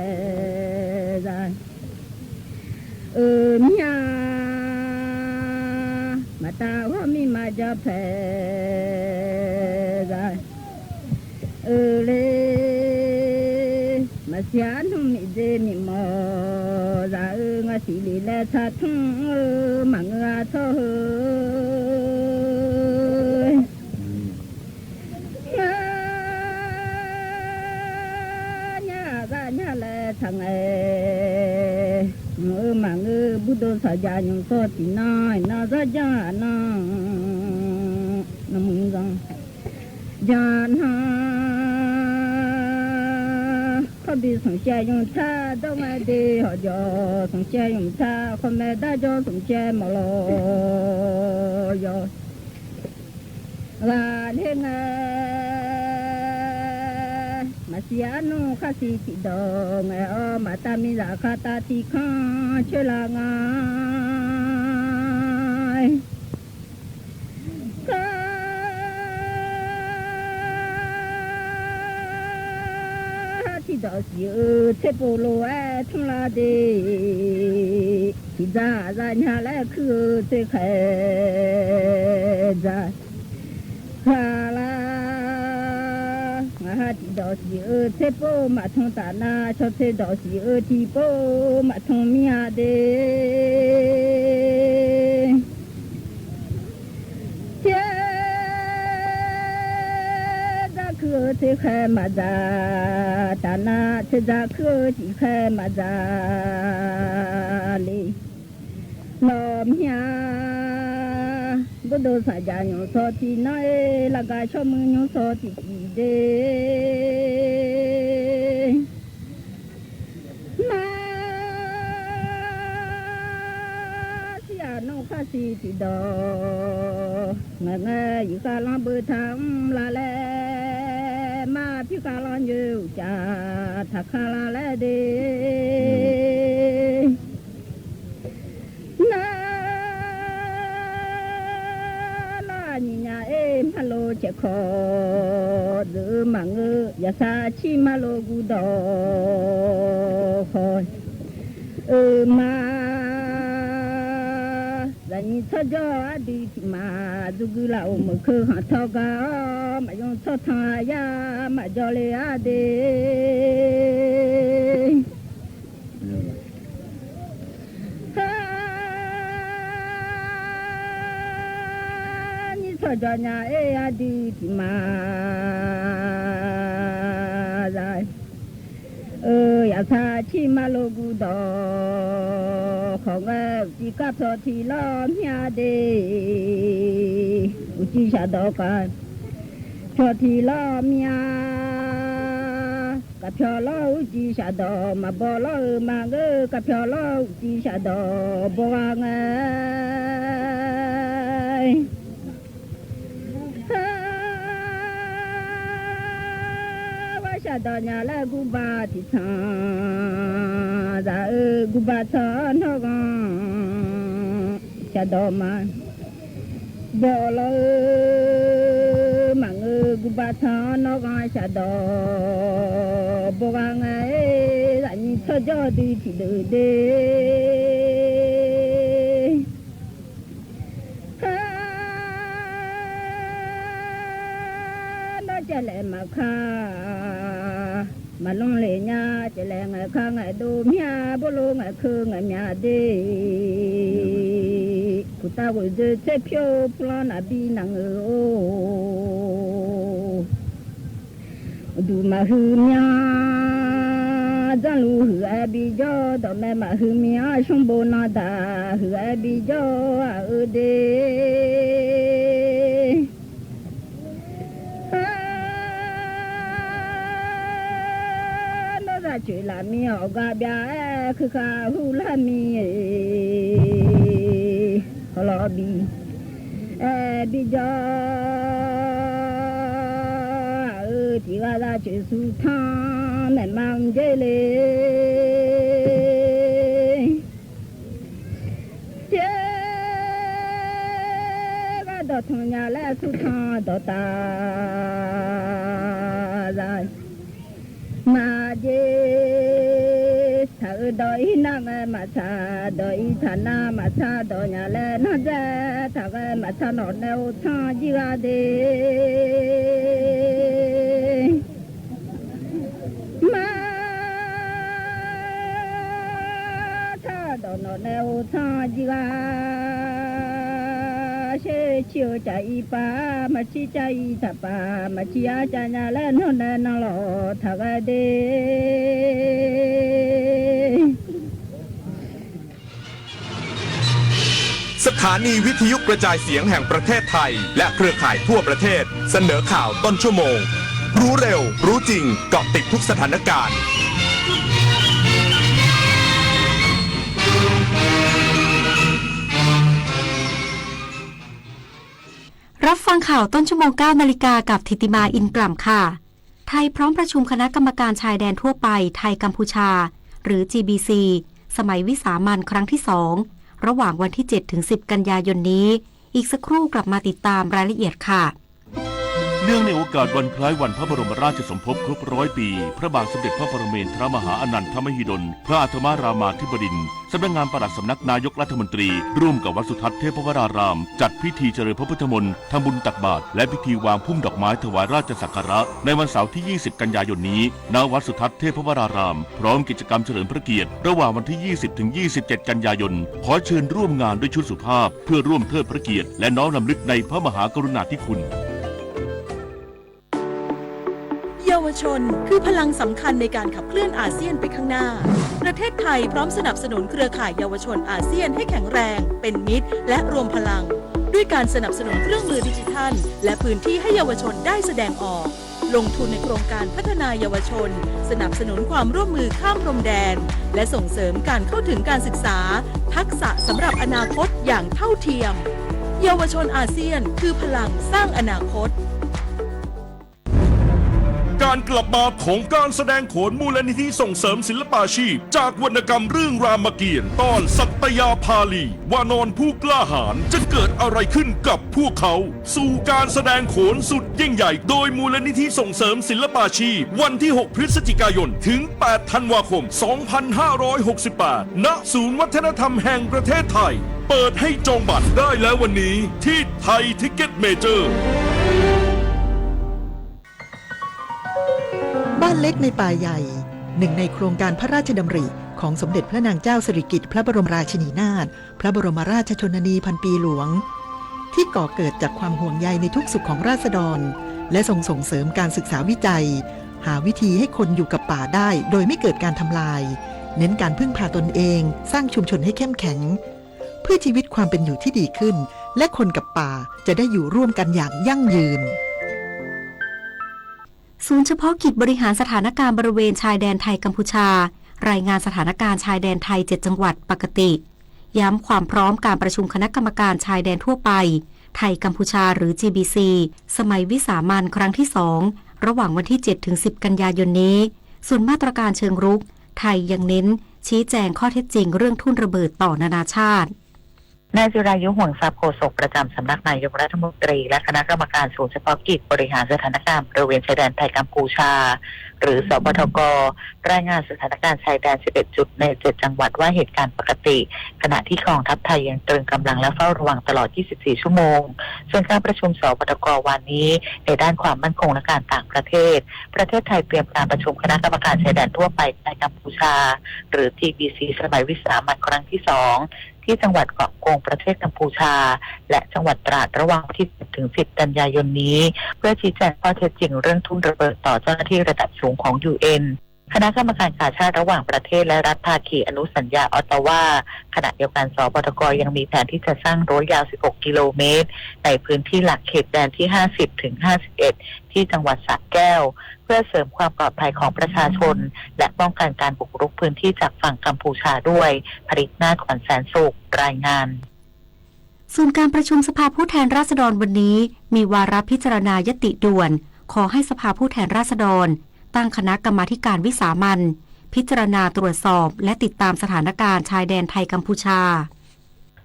သး အၢ မၠၣ် မၤတၢ်ဂီၤမံမၤကၠီဖဲသး အၢလ့ မၤစံးအါနူမံၤဒ့မံၤမီၢ် သးအၢ ငါစံးလံလဲၤထါထူဧၢ မၤငၢအထီၣ်ဧၢ ညါသးညါလဲၤထါငဲ မုၢ်အၢမၤငၢ ဘူၣ်ဒိၣ်စီၤယၤညူးစီၤတံၢ်နီၢ် နီၢ်စီၤယၤနီၢ် နမုၢ်ဂီၤ ယၤနီၢ် ခီၣ်ဘံၣ်ဆူၣ်ရှဲယုၢ်ထါ ဒီးဝဲဒ့ဟီၣ်ယီၤ ဆူၣ်ရှဲယုၢ်ထါ ခီၣ်မဲာ်ဒါယီၤ ဆူၣ်ရှဲမီၢ်လီၤယီၤ ဂၤလၢငါ မၤစံးအါနူခါဆံးထံၣ်ဒီး ငဲၤအီၤမၤတၢ်မံၤလၢခါတၢ်ထံၣ်ခီဆၢလၢငါ ဟါ ထံၣ် ဒီးစံးအၢ ဆ့ပိာ်လိၤဝဲထူလၢဒ့, ထံၣ်စၢ်စၢ်ညါလၢခုဧၢ ဆ့ဃဲးစၢ် ဃါလၢ မၤဟးထံၣ်ဒီးစံးအၢ ဆ့ပိာ်မးထူတၢ်နါ ဆီဆ့ဒီးစံးအၢ ထံပိာ်မးထူမံၤဧါဒ့ ဆ့ စၢ်ခုဧၢ ဆ့ဃဲးမးစၢ် တၢ်နါ ဆ့စၢ်ခုဧၢ ထံဃဲးမးစၢ်လံ လီၤမၠါ ဘိၣ်ဒိၣ်ဆၣ်ယၤညိၣ်စီၤထံနီၤအ့ၣ် လၢကၤဆီမုၢ်ညိၣ်စီၤထံၣ်ထံၣ်ဒ့ မၤ စံးအနိၣ်ဃၣ်စံးထံၣ်ဒီး ငဲၤငဲၤယံာ်ဃၣ်လီၤဘၢထၢၣ်လၢလဲၣ်, မၤဖံးဃၣ်လီၤညိၣ်ကၢ် ထၢ်ခါလၢလဲၣ်ဒ့ နၤ လၢအနံၤညါအ့ၣ် မၤလိဆဲးခီ ဒုးမၤငၢၢ် ယသးဆံးမၤလိဂုၤဒီးဃီ အၢမၤ လၢနံၤဆီကၠီအဒုးထံၣ်မး စူၤကုလၢအိၣ်မုာ်ခုၣ်ဟီၣ်ထီၣ်ကၤအီၤ မၤယိၣ်ဆီၣ်ထီၣ်အယၤ မၤကၠီလ့အါဒ့ ဟါ နံၤဆီၣ်ကၠီညါအ့ၣ် အဒုးထံၣ်မး အၢ ယသးဆံးမၤလိဂုၤဒီး ဃီဝဲ အူကၠံကးဖျီထံလီၤမၠါဒ့ အူကၠံဆၣ်ဒီးကး ဖျီထံလီၤမၠါ ကးဖျီလီၤအူကၠံဆၣ်ဒီး မၤဘီလီၤအၢမၤဂ့ၤ ကးဖျီလီၤအူကၠံဆၣ်ဒီး ဘီဂၤငဲၤ ဟါ ဝဲဆၣ်ဒီးညါလၢဂုၤဘၣ်ထံဆၣ် သးအၢ ဂုၤဘၣ်ဆၣ်နီၢ်ဂီၢ် ဆၣ်ဒီးမၤ ဘီလီၤအၢ မၤဂ့ၤ ဂုၤဘၣ်ဆၣ်နီၢ်ဂီၢ် ဆၣ်ဒီး ဘီဂၤငဲၤ သးနံၤဆီၣ်ကၠီဒုးထံၣ်ဒုးဒ့ ဟါ ဒီးကလဲၤမၤခါ မၤလိလ့ၣ်ညါ ကလဲၤငဲၤခါငဲၤဒိၣ်မၠါ ဘိလိာ်ငဲၤခုၣ်ငဲၤမၠါဒ့ ဖုတၢ်ဂုာ်ဒုးဆဲးဖျိဖျီနၤဘံနၤငုာ်အိၣ် ဒုးမၤဟုမၠါ ကၠီလူၤဟုၣ်အဘံကၠီ ဒီးမ့ၢ်မၤဟုမၠါ ဆိဘိနၤတၢ် ဟုၣ်အဘံကၠီ အအၢဒ့ ဟါ နီၢ်သးစၢၤလၢမံအီၣ်ဂၤဘၣ် ခုၣ်ဃာ်ဟူလၢမံ ဟီၣ်လီၤဘံ အဲၣ်ဘံကၠီ အအၢ ထံဂၤသးစၢၤဆူထီ မဲာ်မၤက့လ့ ကဲ ဂၤဒီးထူညါလၢသူထီဒီးတၢ် မၤက့ ထၢအၢဒီးအံၤနၢ်ငဲမၤဆါ ဒီးအံၤထၢနၢ်မၤဆါဒီးညါလၢနီၢ်ဒဲး ထၢဂဲမၤဆါနီၢ်နဲအိၣ်ထီယံၤဂၤဒ့ မၤ ထၢဒီးနီၢ်နဲအိၣ်ထီယံၤဂၤ ဆ့ဆံအိၣ်ကၢ်အံၤပၢ် မၤဆံကၢ်အံၤတၢ်ပၢ် မၤဆံအါကၢ်ညါလၢနီၢ်နဲနီၢ်လီၤထၢဂဲဒ့ สถานีวิทยุกระจายเสียงแห่งประเทศไทย และเครือข่ายทั่วประเทศ เสนอข่าวต้นชั่วโมง รู้เร็ว รู้จริง เกาะติดทุกสถานการณ์ รับฟังข่าวต้นชั่วโมง เก้านาฬิกา กับธิติมา อินกล่ำค่ะ ไทยพร้อมประชุมคณะกรรมการชายแดนทั่วไปไทยกัมพูชา หรือ จีบีซี สมัยวิสามัญครั้งที่สอง ระหว่างวันที่ เจ็ดถึงสิบ กันยายนนี้ อีกสักครู่กลับมาติดตามรายละเอียดค่ะ เนื่องในโอกาสวันคล้ายวันพระบรมราชสมภพครบร้อยปี พระบาทสมเด็จพระปรเมนทรมหาอนันทมหิดล พระอัฐมรามาธิบดินทร์ สำนักงานปลัดสำนักนายกรัฐมนตรี ร่วมกับวัดสุทัศน์เทพวราราม จัดพิธีเจริญพระพุทธมนต์ ทำบุญตักบาตร และพิธีวางพุ่มดอกไม้ถวายราชสักการะ ในวันเสาร์ที่ ยี่สิบ กันยายนนี้ ณ วัดสุทัศน์เทพวราราม พร้อมกิจกรรมเฉลิมพระเกียรติ ระหว่างวันที่ ยี่สิบ ถึง ยี่สิบเจ็ด กันยายน ขอเชิญร่วมงานด้วยชุดสุภาพ เพื่อร่วมเทิดพระเกียรติ และน้อมรำลึกในพระมหากรุณาธิคุณ เยาวชนคือพลังสำคัญในการขับเคลื่อนอาเซียนไปข้างหน้า ประเทศไทยพร้อมสนับสนุนเครือข่ายเยาวชนอาเซียนให้แข็งแรง เป็นมิตร และรวมพลัง ด้วยการสนับสนุนเครื่องมือดิจิทัล และพื้นที่ให้เยาวชนได้แสดงออก ลงทุนในโครงการพัฒนาเยาวชน สนับสนุนความร่วมมือข้ามพรมแดน และส่งเสริมการเข้าถึงการศึกษา ทักษะสำหรับอนาคตอย่างเท่าเทียม เยาวชนอาเซียนคือพลังสร้างอนาคต การกลับมาของการแสดงโขนมูลนิธิส่งเสริมศิลปาชีพ จากวรรณกรรมเรื่องรามเกียรติ์ ตอนสัตยาภาลี วานรผู้กล้าหาญ จะเกิดอะไรขึ้นกับพวกเขา สู่การแสดงโขนสุดยิ่งใหญ่ โดยมูลนิธิส่งเสริมศิลปาชีพ วันที่ หก พฤศจิกายน ถึง แปด ธันวาคม สองพันห้าร้อยหกสิบแปด ณ ศูนย์วัฒนธรรมแห่งประเทศไทย เปิดให้จองบัตรได้แล้ววันนี้ ที่ไทยทิกเก็ตเมเจอร์ บ้านเล็กในป่าใหญ่ หนึ่งในโครงการพระราชดำริของสมเด็จพระนางเจ้าสิริกิติ์พระบรมราชินีนาถ พระบรมราชชนนีพันปีหลวง ที่ก่อเกิดจากความห่วงใยในทุกสุขของราษฎร และทรงส่งเสริมการศึกษาวิจัย หาวิธีให้คนอยู่กับป่าได้โดยไม่เกิดการทำลาย เน้นการพึ่งพาตนเอง สร้างชุมชนให้เข้มแข็ง เพื่อชีวิตความเป็นอยู่ที่ดีขึ้น และคนกับป่าจะได้อยู่ร่วมกันอย่างยั่งยืน ศูนย์เฉพาะกิจบริหารสถานการณ์บริเวณชายแดนไทยกัมพูชา รายงานสถานการณ์ชายแดนไทย เจ็ด จังหวัดปกติ ย้ำความพร้อมการประชุมคณะกรรมการชายแดนทั่วไป ไทยกัมพูชา หรือ จีบีซี สมัยวิสามัญครั้งที่ สอง ระหว่างวันที่ เจ็ด ถึง สิบ กันยายนนี้ ส่วนมาตรการเชิงรุก ไทยยังเน้นชี้แจงข้อเท็จจริงเรื่องทุ่นระเบิดต่อนานาชาติ นายจิรายุ ห่วงทรัพย์ โฆษกประจำสำนักนายกรัฐมนตรี และคณะกรรมการศูนย์เฉพาะกิจบริหารสถานการณ์บริเวณชายแดนไทยกัมพูชา หรือ สปทก รายงานสถานการณ์ชายแดน สิบเอ็ด จุดใน เจ็ด จังหวัดว่าเหตุการณ์ปกติ ขณะที่กองทัพไทยยังตรึงกำลังและเฝ้าระวังตลอด ยี่สิบสี่ ชั่วโมง ส่วนการประชุม สปทก วันนี้ ในด้านความมั่นคงและการต่างประเทศ ประเทศไทยเตรียมการประชุมคณะกรรมการชายแดนทั่วไปไทยกัมพูชา หรือ จีบีซี สมัยวิสามัญครั้งที่ สอง ที่จังหวัดเกาะกง ประเทศกัมพูชา และจังหวัดตราด ระหว่างวันที่ เจ็ด ถึง สิบ กันยายนนี้ เพื่อชี้แจงข้อเท็จจริงเรื่องทุ่นระเบิดต่อเจ้าหน้าที่ระดับสูงของ ยูเอ็น คณะกรรมการกาชาดระหว่างประเทศและรัฐภาคีอนุสัญญาออตตาวา ขณะเดียวกัน สปทก ยังมีแผนที่จะสร้างรั้วยาว สิบหก กิโลเมตร ในพื้นที่หลักเขตแดนที่ ห้าสิบ ถึง ห้าสิบเอ็ด ที่จังหวัดสระแก้ว เพื่อเสริมความปลอดภัยของประชาชน และป้องกันการบุกรุกพื้นที่จากฝั่งกัมพูชาด้วย ผลิตหน้าขวัญแสนสุข รายงาน ส่วนการประชุมสภาผู้แทนราษฎรวันนี้ มีวาระพิจารณายติด่วน ขอให้สภาผู้แทนราษฎร ตั้งคณะกรรมาธิการวิสามัญ พิจารณาตรวจสอบ และติดตามสถานการณ์ชายแดนไทยกัมพูชา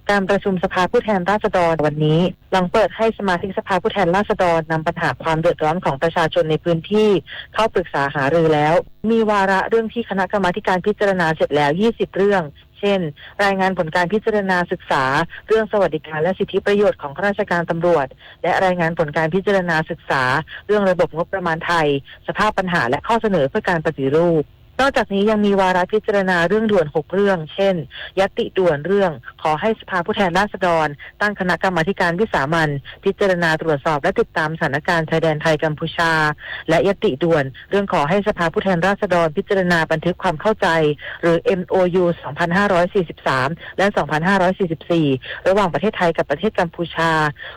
การประชุมสภาผู้แทนราษฎรวันนี้ หลังเปิดให้สมาชิกสภาผู้แทนราษฎรนำปัญหาความเดือดร้อนของประชาชนในพื้นที่เข้าปรึกษาหารือแล้ว มีวาระเรื่องที่คณะกรรมาธิการพิจารณาเสร็จแล้ว ยี่สิบ เรื่อง เช่น รายงานผลการพิจารณาศึกษา เรื่องสวัสดิการและสิทธิประโยชน์ของข้าราชการตำรวจ และรายงานผลการพิจารณาศึกษา เรื่องระบบงบประมาณไทย สภาพปัญหาและข้อเสนอเพื่อการปฏิรูป นอกจากนี้ยังมีวาระพิจารณาเรื่องด่วน หก เรื่อง เช่น ญัตติด่วนเรื่อง ขอให้สภาผู้แทนราษฎร ตั้งคณะกรรมาธิการวิสามัญ พิจารณาตรวจสอบและติดตามสถานการณ์ชายแดนไทยกัมพูชา และญัตติด่วน เรื่องขอให้สภาผู้แทนราษฎรพิจารณาบันทึกความเข้าใจ หรือ เอ็มโอยู สองพันห้าร้อยสี่สิบสาม และ สองพันห้าร้อยสี่สิบสี่ ระหว่างประเทศไทยกับประเทศกัมพูชา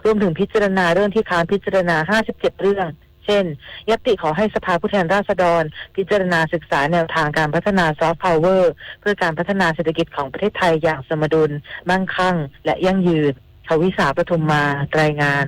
รวมถึงพิจารณาเรื่องที่ค้างพิจารณา ห้าสิบเจ็ด เรื่อง เช่น ญัตติขอให้สภาผู้แทนราษฎร พิจารณาศึกษาแนวทางการพัฒนาซอฟต์พาวเวอร์ เพื่อการพัฒนาเศรษฐกิจของประเทศไทยอย่างสมดุล มั่งคั่ง และยั่งยืน ทวิสา ปทุมมา รายงาน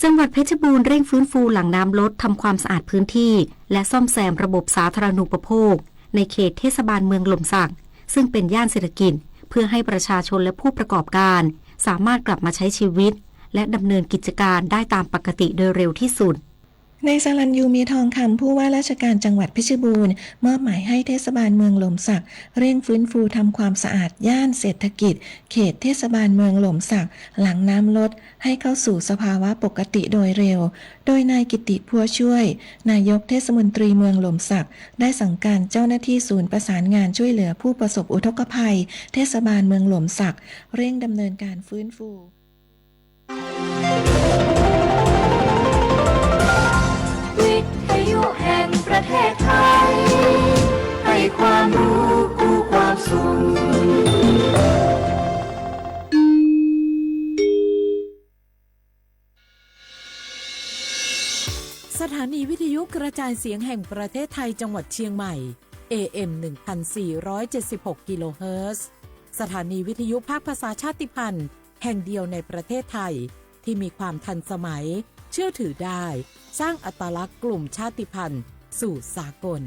จังหวัดเพชรบูรณ์เร่งฟื้นฟูหลังน้ำลด ทำความสะอาดพื้นที่ และซ่อมแซมระบบสาธารณูปโภค ในเขตเทศบาลเมืองหล่มสัก ซึ่งเป็นย่านเศรษฐกิจ เพื่อให้ประชาชนและผู้ประกอบการ สามารถกลับมาใช้ชีวิต และดำเนินกิจการได้ตามปกติโดยเร็วที่สุด นายสรัญยู มีทองคำ ผู้ว่าราชการจังหวัดเพชรบูรณ์ มอบหมายให้เทศบาลเมืองหล่มสัก เร่งฟื้นฟูทำความสะอาดย่านเศรษฐกิจ เขตเทศบาลเมืองหล่มสัก หลังน้ำลด ให้เข้าสู่สภาวะปกติโดยเร็ว โดยนายกิติ พัวช่วย นายกเทศมนตรีเมืองหล่มสัก ได้สั่งการเจ้าหน้าที่ศูนย์ประสานงานช่วยเหลือผู้ประสบอุทกภัย เทศบาลเมืองหล่มสัก เร่งดำเนินการฟื้นฟู วิทยุแห่งประเทศไทย ให้ความรู้คู่ความสุข สถานีวิทยุกระจายเสียงแห่งประเทศไทยจังหวัดเชียงใหม่ เอ เอ็ม หนึ่งพันสี่ร้อยเจ็ดสิบหก กิโลเฮิรตซ์ สถานีวิทยุภาคภาษาชาติพันธุ์แห่งเดียวในประเทศไทย ที่มีความทันสมัย เชื่อถือได้ สร้างอัตลักษณ์กลุ่มชาติพันธุ์สู่สากล